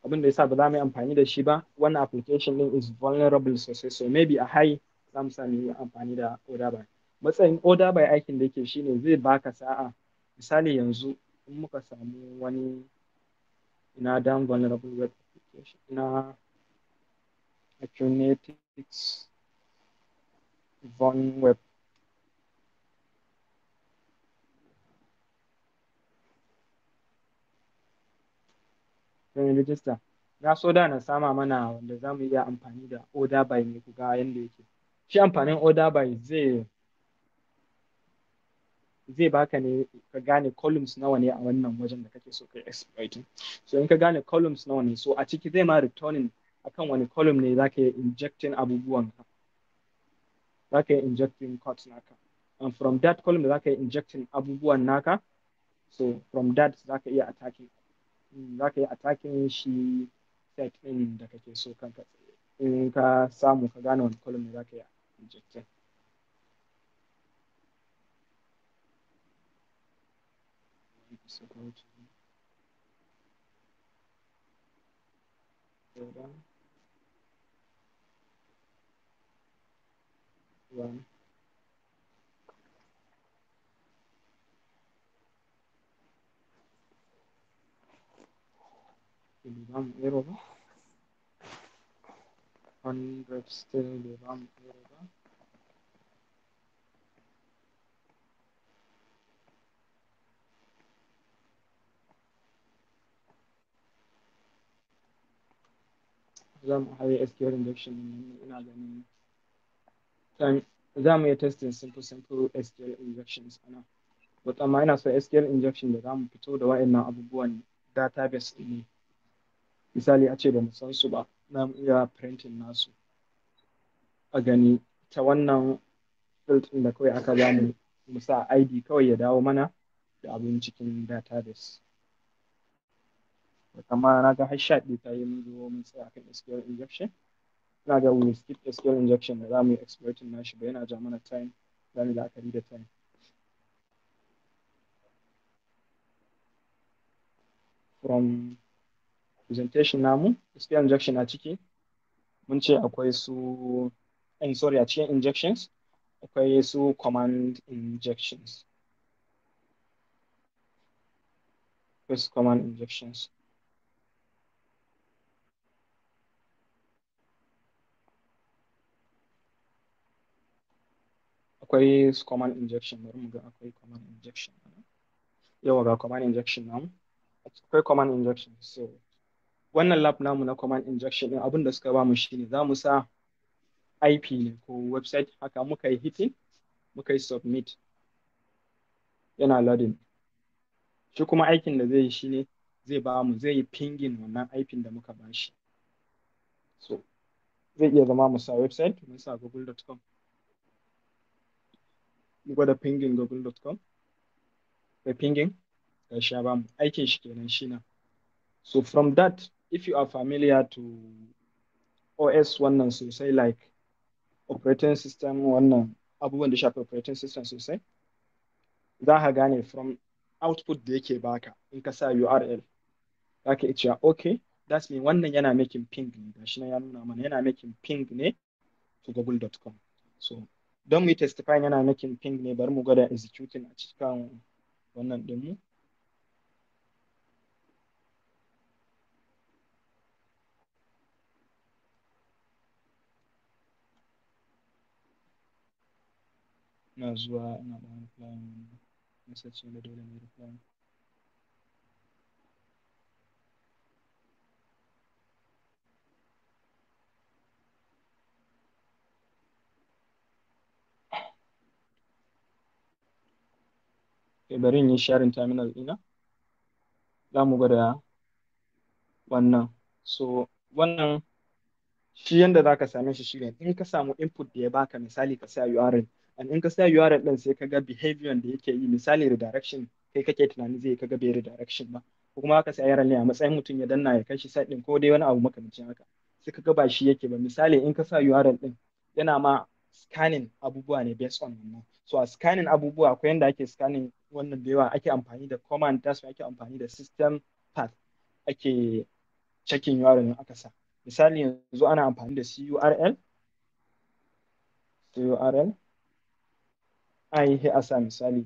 Abin da yasa ba za mu yi amfani da shi ba, wannan application din is vulnerable sosai. So maybe a high za mu sami yi amfani da order by. Matsayin order by aikin da yake shine zai baka sa'a. Misali yanzu in muka samu wani ina down vulnerable web application ina Acunetix vuln web, don register. Na so da na sama mana wanda za mu iya amfani da order by ne, ku ga yanda yake. Shi amfanin order by zai baka ne ka gane columns nawa ne a wannan wajen da kake so kai exploiting. So in ka gane columns nawa ne, so a ciki zai ma returning akan wani column ne zaka yi injecting abubuwan ka, zaka yi injecting codes naka, and from that column da zaka yi injecting abubuwan naka, so from that zaka iya attacking, zaka yi attacking shi set ɗin da kake so kanka in ka samu ka gane wani column ne zaka yi injecting. So go to one. Bai ba mu error ba. 100 still bai ba mu error ba. Za mu haye SQL injection ɗin nan, ina ganin za mu iya testing simple simple SQL injections ana. But amma ina so SQL injection da za mu fito da wa'annan abubuwan database ɗin ne. Misali a ce ba mu san su ba, za mu iya printing nasu a gani ta wannan Field ɗin da kawai aka bamu, mu sa ID kawai ya dawo mana da abin cikin database. Amma na ga har 11 ta yi, mun zo mun tsaya kan SQL injection. Ina ga we skip SQL injection da za mu yi exploiting nashi ba, yana ja mana time, za mu yi la'akari da time. From presentation namu, SQL injection a ciki mun ce akwai su, sorry, a cikin injections akwai su command injections. Akwai su command injections. Akwai su command injection, bari mu ga akwai command injection. Yawa, ga command injection namu. Akwai command injection. So wannan lab namu na command injection din, abin da suka bamu shine za mu sa IP ne ko website haka, muka yi hitting, muka yi submit, yana loading. Shi kuma aikin da zai yi shine zai ba mu, zai yi pinging wannan IP da muka bashi. So zai iya zama mu sa website, mun sa google.com, mu gwada pinging google.com. Kai pinging, gashi ya bamu. Aikin shi kenan shi nan. So from that, if you are familiar to OS wannan sosai, like operating system, wannan abubuwan da shafi operating system sosai, za ka gane from output da yake baka in ka sa URL, za ka iya cewa okay, that's mean wannan yana making ping ne. Gashi nan ya nuna mana yana making ping ne to google.com. So don mu yi testifying yana making ping ne, bari mu gwada executing a cikin wannan ɗinmu. Ina zuwa, ina ɗan replying message ne da dole ne replying. Okay, bari in yi sharing terminal ɗina. Za mu gwada wannan. So wannan shi yanda za ka same shi shine in ka samu input da ya baka, misali ka sa URL, and in ka sa URL ɗin sai ka ga behavior da yake yi, misali redirection kai kake tunani zai, ka ga bai redirection ba, ko kuma ka sa URL ne a matsayin mutum ya danna ya kai shi site ɗin ko dai wani abu makamancin haka, sai ka ga ba shi yake ba. Misali in ka sa URL ɗin, yana ma scanning abubuwa ne based on wannan. So a scanning abubuwa akwai yanda ake scanning wannan da yawa, ake amfani da command, that's why ake amfani da system path, ake checking URL in aka sa. Misali yanzu ana amfani da CURL, CURL ai sai a sa misali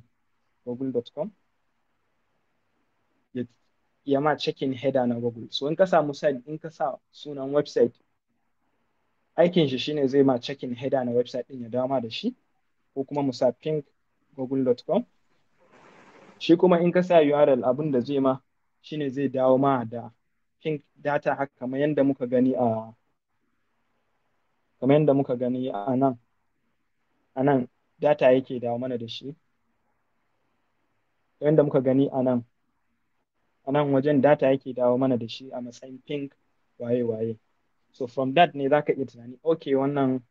google.com, ya ma checking header na Google. So in ka samu site, in ka sa sunan website, aikin shi shine zai ma checking header na website din ya dawo ma da shi, ko kuma mu sa ping google.com. Shi kuma in ka sa URL, abin da zai ma shine zai dawo ma da ping data haka, kamar yanda muka gani a nan. A nan data yake dawo mana da shi. Kamar yanda muka gani a nan, a nan wajen data yake dawo mana da shi a matsayin ping waye waye. So from that ne zaka iya tunani, okay, wannan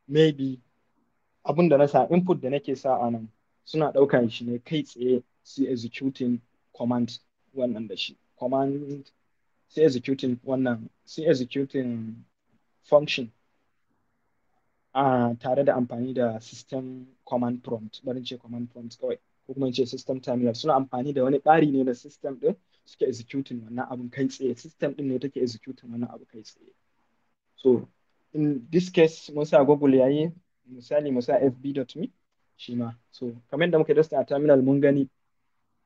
maybe abun da na sa, input da nake sa a nan, suna ɗaukan shi ne kai tsaye su executing command wannan da shi, command sai executing wannan, sai executing function a tare da amfani da system command prompt, bari ce command prompt kawai, ko kuma ce system terminal. Suna amfani da wani ɓari ne na system ɗin suke executing wannan abun kai tsaye. System ɗin ne take executing wannan abu kai tsaye. So in this case mun sa Google yayi, misali mu sa fb.me shi ma. So kamar yadda muka dasta a terminal, mun gani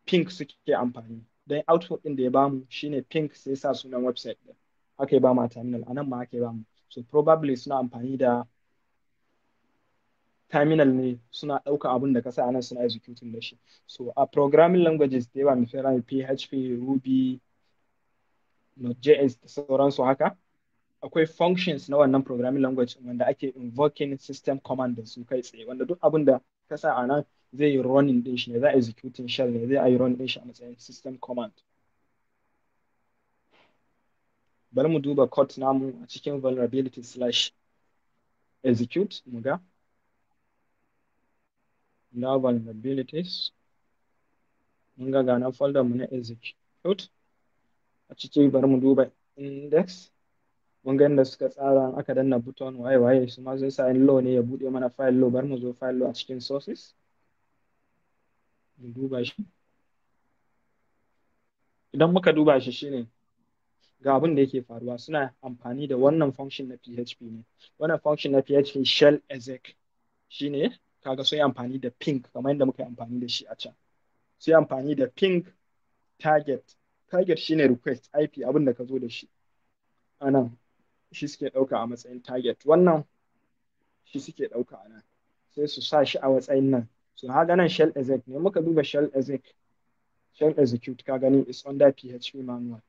ping suke amfani, don output ɗin da ya bamu shine ping, sai sa sunan website ɗin, haka ya bamu a terminal. A nan ma haka ya bamu. So probably suna amfani da terminal ne, suna ɗauka abun da ka sa a nan suna executing da shi. So a programming languages da yawa, misali PHP, Ruby, Node.js da sauransu haka, akwai functions na wannan programming language wanda ake invoking system command da su kai tsaye, wanda duk abun da ka sa a nan zai yi running din shi ne, za a executing shell ne, zai yi running din shi a matsayin system command. Bari mu duba code namu a cikin vulnerability slash execute mu ga. Now vulnerabilities. Mun ga nan folder mu na execute. A ciki bari mu duba index. Mun ga yadda suka tsara aka danna button waye waye su ma sun sa in low ne ya buɗe mana file low. Bari mu zo file low a cikin sources. Mu duba shi. Idan muka duba shi shine ga abin da yake faruwa, suna amfani da wannan function na PHP ne. Wannan function na PHP shell exec shine kaga sun yi amfani da ping kamar yadda muka yi amfani da shi a can. Sun yi amfani da ping target. Target shine request IP abin da ka zo da shi. Anan shi suke ɗauka a matsayin target. Wannan shi suke ɗauka a nan. Sai su sa shi a matsayin nan. So haka nan shell exec ne. Muka duba shell exec, shell execute ka gani is under PHP manual.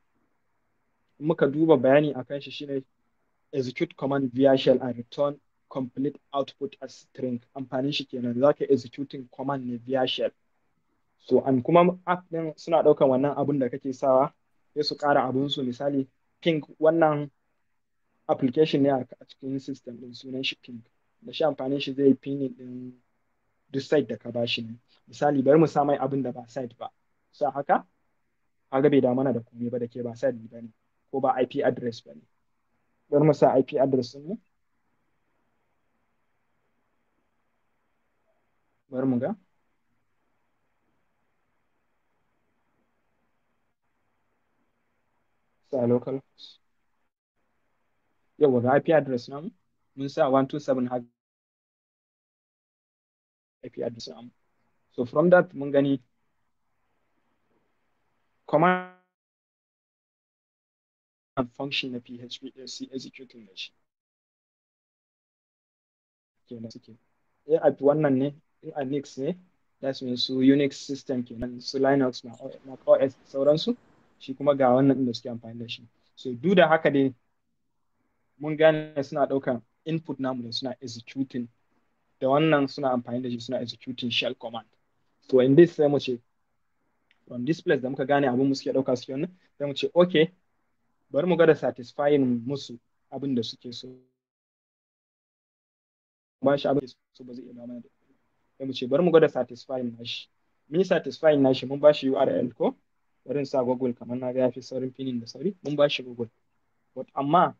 Muka duba bayani akan shi shine execute command via shell and return complete output as string. Amfanin shi kenan zaka executing command ne via shell. So and kuma app din suna ɗaukan wannan abun da kake sawa sai su ƙara abun su, misali ping, wannan application ne a cikin system din sunan shi ping. Da shi amfanin shi zai pinging din duk site da ka bashi ne. Misali bari mu sa mai abun da ba site ba. Sa haka kaga bai da mana da komai ba da ke ba site ba ne ko ba IP address ba ne. Bari mu sa IP address din mu. Bari mu ga. Sa local. Yawwa ga IP address namu. Mun sa 127 har IP address namu. So from that mun gani command function na PHP ɗin su executing da shi. Kenan suke. In a wannan ne, in a Unix ne, that's mean su Unix system kenan, su Linux, Mac OS sauransu, shi kuma ga wannan ɗin da suke amfani da shi. So duk da haka dai mun gane suna ɗaukan input namu da suna executing da wannan suna amfani da shi suna executing shell command. So in this sai mu ce from this place da muka gane abin mu suke ɗauka suke wannan, sai mu ce okay, bari mu gwada satisfying musu abin da suke so. Ba shi abin da so ba zai iya ba mana da. Sai mu ce bari mu gwada satisfying nashi. Mun yi satisfying nashi mun ba shi URL ko? Bari in sa Google kamar na ga yafi saurin pinning da sauri. Mun ba shi Google. But amma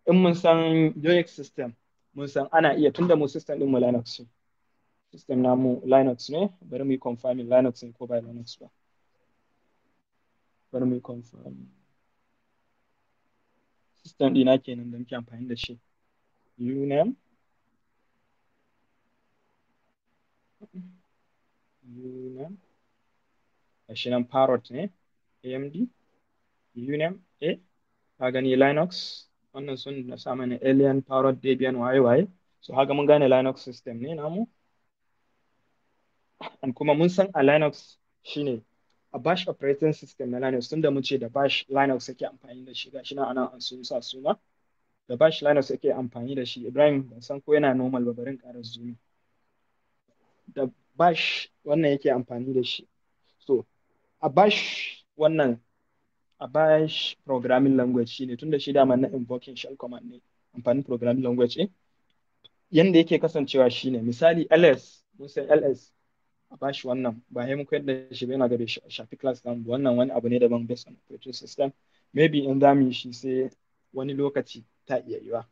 in mun san Unix system, mun san ana iya tunda mu system ɗin mu Linux ne. System namu Linux ne, bari mu yi confirming Linux ne ko ba Linux ba. Bari mu yi confirm. System ɗina kenan da muke amfani da shi. Uname. Uname. Gashi nan Parrot ne, AMD. Uname A. Ka gani Linux. Wannan sun na sa mana Alien, Parrot, Debian, waye waye. So haka mun gane Linux system ne namu. And kuma mun san a Linux shine a bash operating system na Linux, tunda mun ce da bash Linux yake amfani da shi, gashi nan anan an sun sa suna da bash Linux yake amfani da shi. Ibrahim ban san ko yana normal ba, bari in ƙara zoom. Da bash wannan yake amfani da shi. So a bash wannan a bash programming language shine tunda shi dama na invoking shell command ne amfanin programming language ne. Yanda yake kasancewa shine misali ls, mun san ls a bashi wannan ba sai mun koyar da shi ba, yana ga bai shafi class namu ba. Wannan wani abu ne daban based on operating system. Maybe in za mu yi shi sai wani lokaci ta iya yiwa.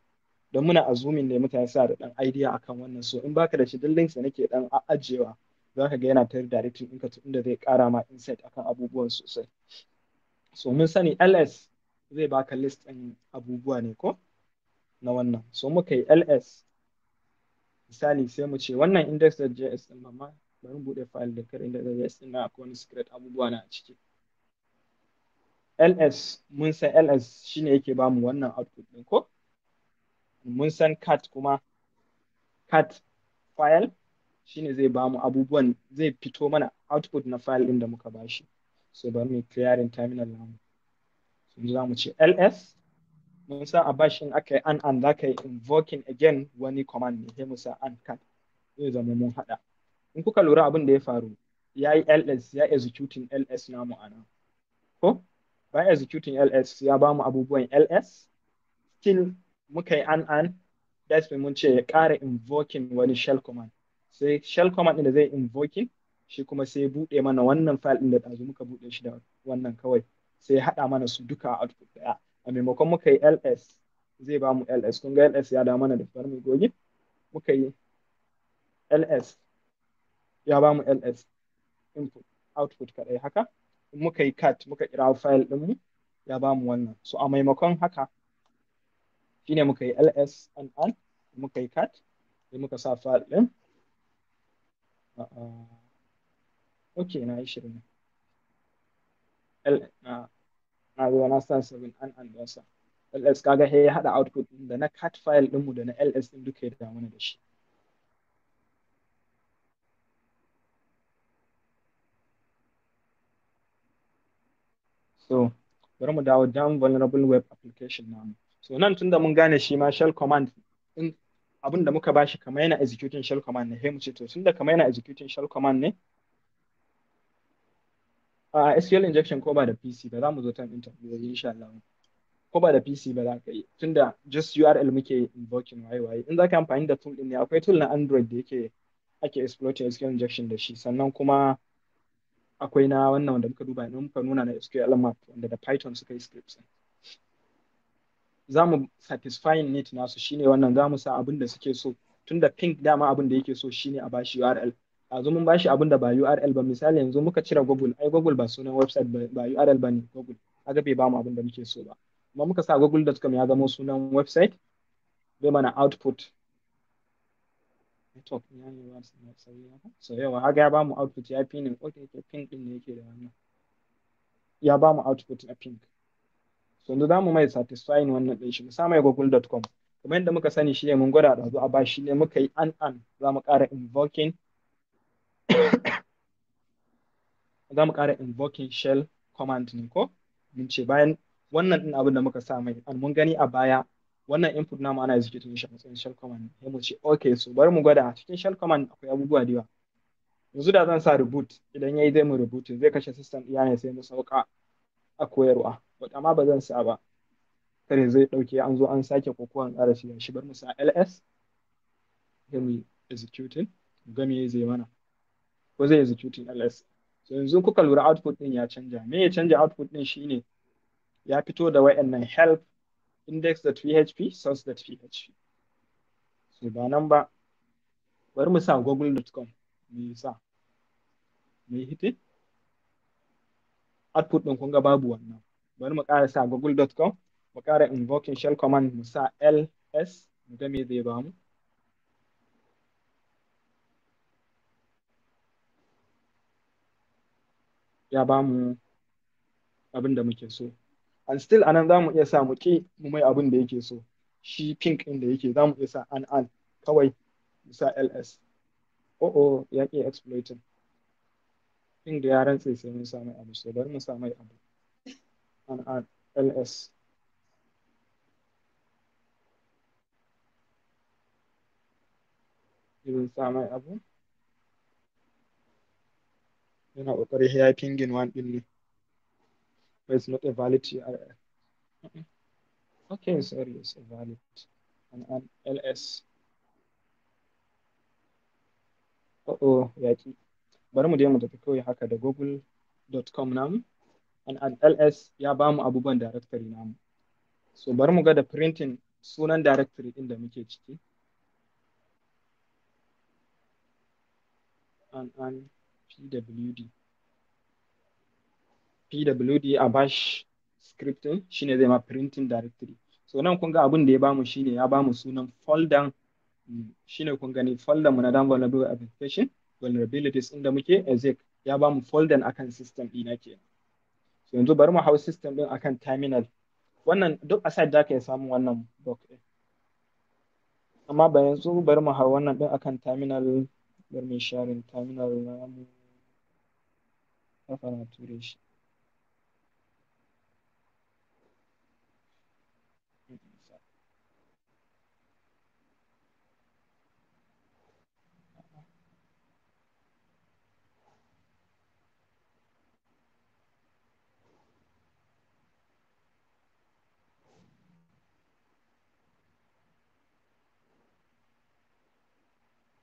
Don muna assuming ne mutane suna da ɗan idea akan wannan. So in baka da shi duk links da nake ɗan ajiyewa za ka ga yana ta redirecting ɗinka to inda zai ƙara ma insight akan abubuwan sosai. So mun sani ls zai baka list ɗin abubuwa ne ko na wannan. So muka yi ls misali sai mu ce wannan index.js ɗin, amma bari mu buɗe file da kar index.js ɗin na akwai wani secret abubuwa na a ciki. Ls mun san ls shine yake bamu wannan output ɗin ko? Mun san cat kuma cat file shine zai bamu abubuwan zai fito mana output na file ɗin da muka bashi. So bari mu clearing terminal namu. So yanzu zamu ce ls, mun san a bash in aka yi an za ka yi invoking again wani command ne sai mu sa an cat zai zama mun haɗa. In kuka lura abin da ya faru ya yi ls ya executing ls namu a nan ko? Bayan executing ls ya bamu abubuwan ls, still muka yi an that's mean mun ce ya ƙara invoking wani shell command Sai shell command ɗin da zai invoking shi kuma sai ya buɗe mana wannan file ɗin da ɗazu muka buɗe shi da wannan kawai, sai ya haɗa mana su duka a output ɗaya. A maimakon muka yi ls, zai ba mu ls. Kun ga ls ya dawo mana da, bari mu goge. Muka yi ls, ya ba mu ls input output kaɗai haka. In muka yi cat, muka kira file ɗinmu, ya ba mu wannan. So a maimakon haka shine muka yi ls and and muka yi cat, sai muka sa file ɗin. Ok, na yi shirin L na zo na sa 7 and and don sa ls. Kaga sai ya haɗa output ɗin da na cat file ɗinmu da na ls ɗin duka ya dawo mana da shi. So bari mu dawo down vulnerable web application namu. So nan tunda mun gane shi ma shell command in abin da muka bashi kamar yana executing shell command ne, sai mu ce to tunda kamar yana executing shell command ne a SQL injection, ko ba da PC ba, za mu zo time interview insha Allah, ko ba da PC ba za ka yi, tunda just URL muke invoking waye waye. In za ka amfani da tool din ne, akwai tool na Android da yake ake exploiting SQL injection da shi. Sannan kuma akwai na wannan wanda muka duba idan muka nuna na SQL map, wanda da Python suka yi scripts. Za mu satisfying need nasu shine wannan, za mu sa abin da suke so, tunda ping dama abin da yake so shine a bashi URL. Yanzu mun bashi abin da ba URL ba. Misali yanzu muka cire Google, ai Google ba sunan website ba, URL ba ne Google, kaga bai bamu abin da muke so ba. Amma muka sa google.com, ya zama sunan website, zai mana output. Network ya ne ba sauri haka. So yawa haka ya bamu output, ya ping. Okay, ping din ne yake da wannan, ya bamu output na ping. So yanzu zamu mai satisfying wannan din shi, mu sa mai google.com kuma yadda muka sani shine mun gwada da a ba shi ne muka yi an an za mu ƙara invoking shell command ne, ko mun ce bayan wannan din abin da muka sa mai, an mun gani a baya wannan input namu ana executing shi a matsayin shell command. Sai mu ce okay, so bari mu gwada. Cikin shell command akwai abubuwa da yawa. Yanzu da zan sa reboot, idan yayi zai mu reboot, zai kashe system iya ne, sai mu sauka a koyarwa. But amma ba zan sa ba, kare zai dauke an zo an sake kokowan ƙara shiga shi. Bar mu sa ls, sai mu executing, mu ga me zai mana, ko zai executing ls. So yanzu kuka lura output din ya canja. Me ya canja output din shine ya fito da wayannan help, index.php, source.php. So ba nan ba, bari mu sa google.com, mu sa mu yi hitting output din, kun ga babu wannan. Bari mu ƙara sa google.com, mu ƙara invoking shell command, mu sa ls, mu ga me zai bamu. Ya bamu abin da muke so. And still anan za mu iya sa mu ƙi mu mai abin da yake so shi ping ɗin da yake, za mu iya sa an an kawai mu sa ls. Oh, ya ƙi exploiting ping da ya rantse sai mun sa mai abu. So bari mu sa mai abu, an an ls. Irin sa mai abu, yana ƙoƙari ya yi pinging one ɗin ne, but it's not a valid URL. Okay, sorry, it's a valid and an ls. Oh, ya ƙi. Bari mu je mu tafi kawai haka da google.com namu, and an ls ya bamu abubuwan directory namu. So bari mu ga da printing sunan directory ɗin da muke ciki. And pwd, pwd a bash scripting shine zai ma printing directory. So nan kun ga abin da ya bamu shine ya bamu sunan folder, shine kun gani folder mu na down vulnerable application vulnerabilities inda muke exec, ya bamu folder akan system ɗina kenan. So yanzu bari mu hau system ɗin akan terminal. Wannan duk aside da ka iya samun wannan doc ɗin, amma ba yanzu. Bari mu hau wannan ɗin akan terminal. Bari mu sharing terminal namu, kafa na ture shi.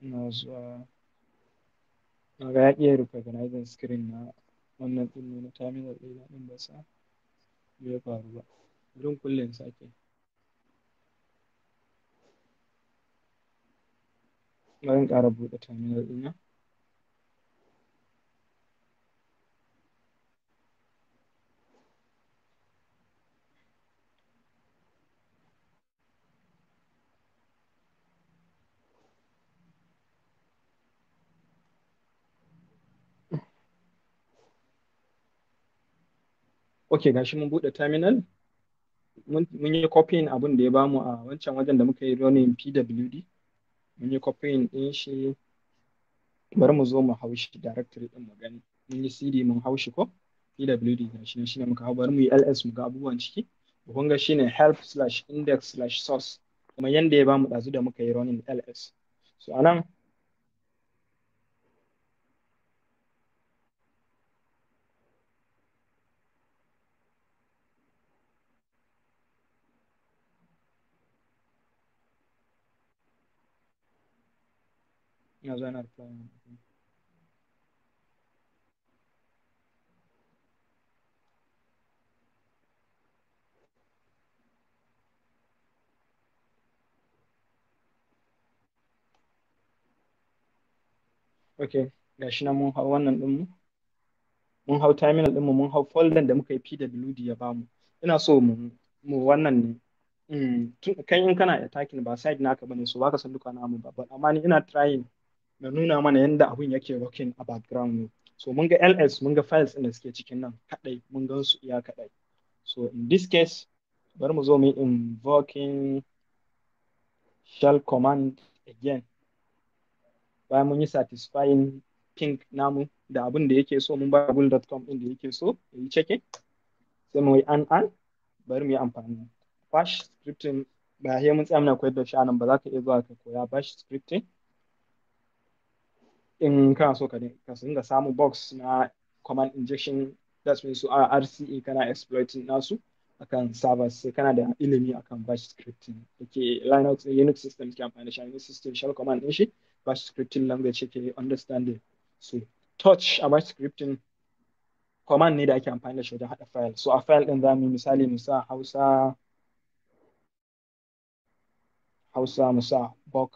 Ina zuwa. Na ga ya iya recognizing screen na wannan ɗin ne na terminal ɗina ɗin ba sa me ya faru ba. Bari in kulle in sake. Bari in ƙara buɗe terminal ɗina. Ok, gashi mun buɗe terminal. Mun yi copying abin da ya bamu a wancan wajen da muka yi running pwd. Mun yi copying ɗin shi. Bari mu zo mu hau shi directory ɗin mu gani. Mun yi cd mun hau shi ko? Pwd gashi nan shine muka hau. Bari mu yi ls mu ga abubuwan ciki. Kun ga shine help slash index slash source. Kamar yanda ya bamu ɗazu da muka yi running ls. So anan ina zuwa ina replying. Ok, gashi nan mun hau wannan ɗinmu. Mun hau terminal ɗinmu, mun hau folder da muka yi pwd ya bamu. Ina so mu wannan ne. Kai in kana attacking ba side naka bane, so baka san duka namu ba. But amma ni ina trying na nuna mana yanda abun yake working a background ne. So mun ga ls, mun ga files ɗin da suke cikin nan kaɗai, mun gan su iya kaɗai. So in this case, bari mu zo mu yi invoking shell command again. Bayan mun yi satisfying ping namu da abun da yake so, mun ba google.com ɗin da yake so ya yi checking. Sai mu yi an bari mu yi amfani. Bash scripting ba sai mun tsaya muna koyar da shi anan ba, za ka iya zuwa ka koya bash scripting. In kana so ka dinga samun box na command injection, that's means su RCE kana exploiting nasu akan servers, sai kana da ilimi akan bash scripting. Dake Linux, Unix system ke amfani da shi, Unix system shell command ɗin shi bash scripting language yake understanding. So touch a bash scripting command ne da ake amfani da shi wajen haɗa file. So a file ɗin za mu yi misali mu sa Hausa Hausa mu sa bug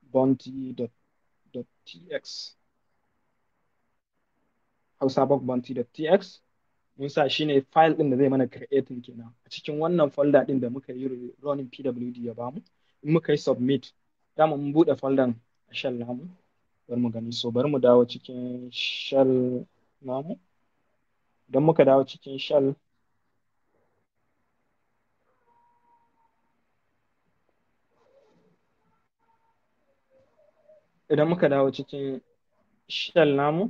bounty.tx, Hausa bug bounty.tx mun sa shi ne file ɗin da zai mana creating kenan a cikin wannan folder ɗin da muka yi running pwd ya bamu. In muka yi submit, dama mun buɗe folder a shell namu, bari mu gani. So bari mu dawo cikin shell namu. Idan muka dawo cikin shell, idan muka dawo cikin shell namu,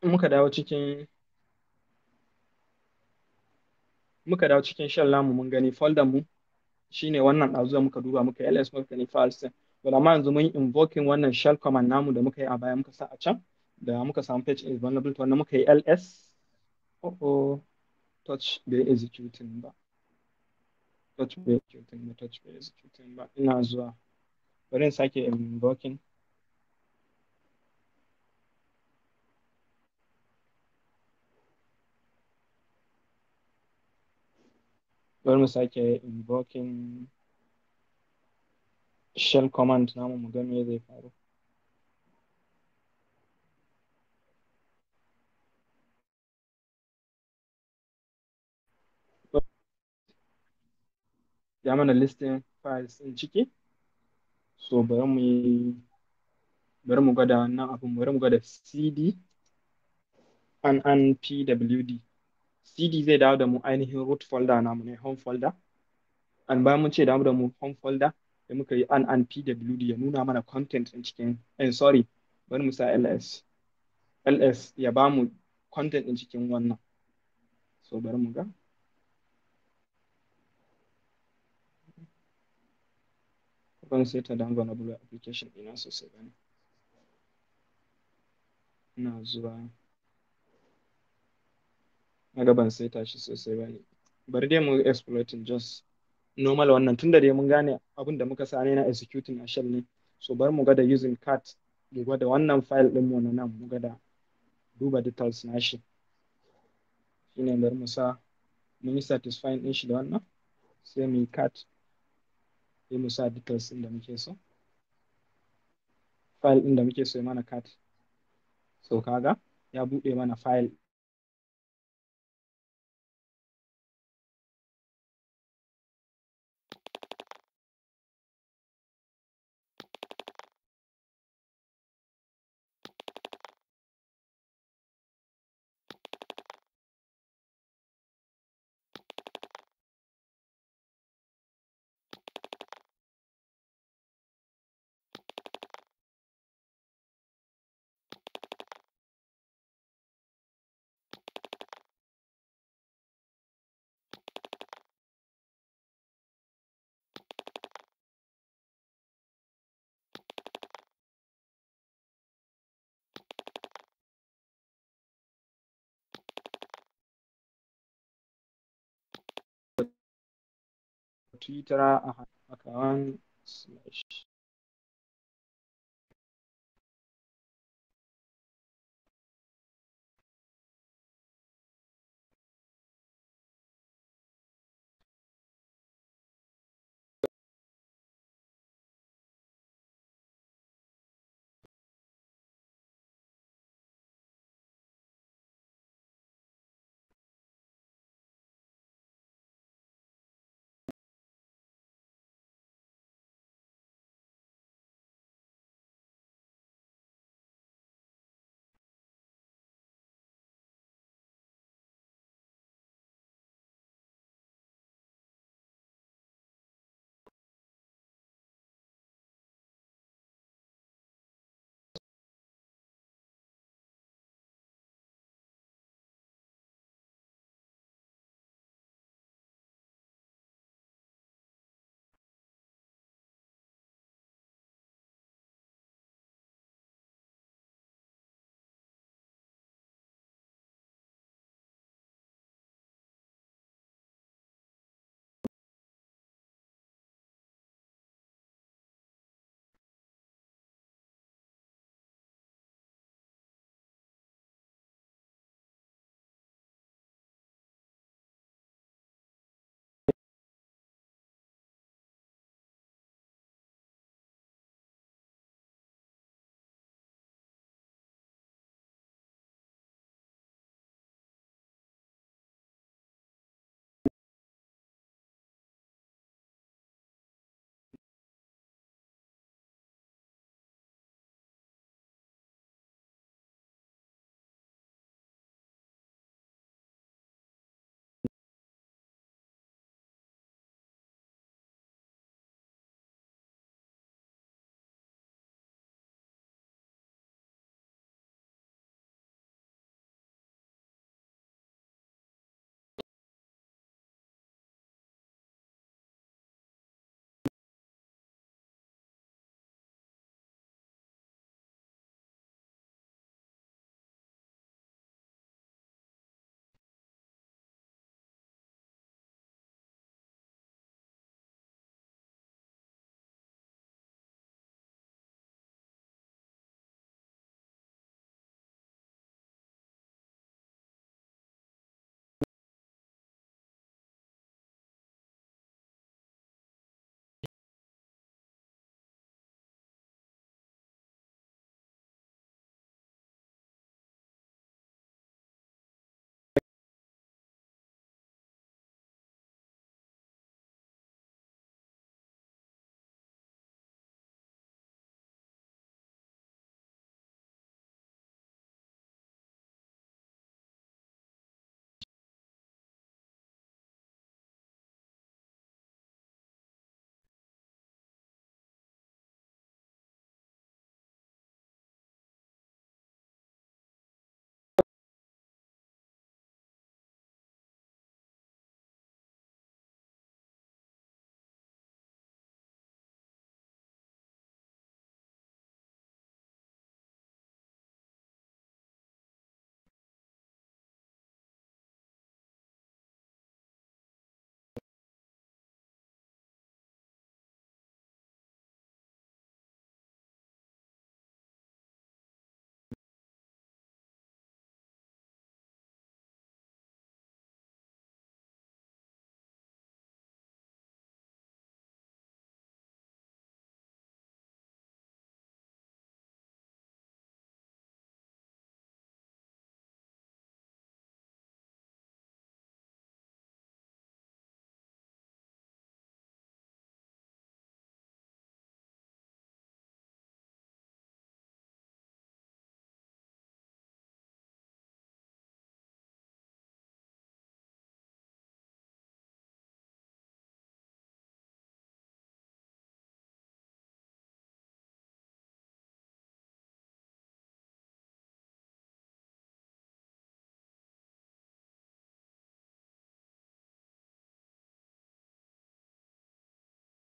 muka dawo cikin muka dawo cikin shell namu, mun gani folder mu shine wannan ɗazu da muka duba muka ls muka gani files ɗin. But amma yanzu mun yi invoking wannan shell command namu da muka yi a baya muka sa a can da muka samu page is vulnerable to wannan, muka yi ls. Oh oh, touch bai executing ba, touch bai executing ba, touch bai executing ba. Ina zuwa, bari in sake invoking. Bari mu sake invoking shell command namu mu ga me zai faru. Ya mana listing files ɗin ciki. So bari mu yi, bari mu gwada wannan abun, bari mu gwada cd and pwd. Cd zai dawo da mu ainihin root folder namu ne, home folder. And bayan mun ce dawo da mu home folder, da muka yi an pwd ya nuna mana content ɗin cikin, sorry, bari mu sa ls. Ls ya ba mu content ɗin cikin wannan. So bari mu ga. Ban sai ta down vulnerable application ɗina sosai ba ne. Ina zuwa. Na ga ban saita shi sosai ba ne. Bari dai mu exploiting just normal wannan, tunda dai mun gane abin da muka sa ne na executing a shell ne. So bari mu gwada using cat, mu gwada wannan file ɗin mu na nan, mu gwada duba details nashi. Shine bari mu sa mun yi satisfying ɗin shi da wannan, sai mu yi cat, sai mu sa details ɗin da muke so. File ɗin da muke so ya mana cat. So kaga ya buɗe mana file. Twitter a haka 1 slash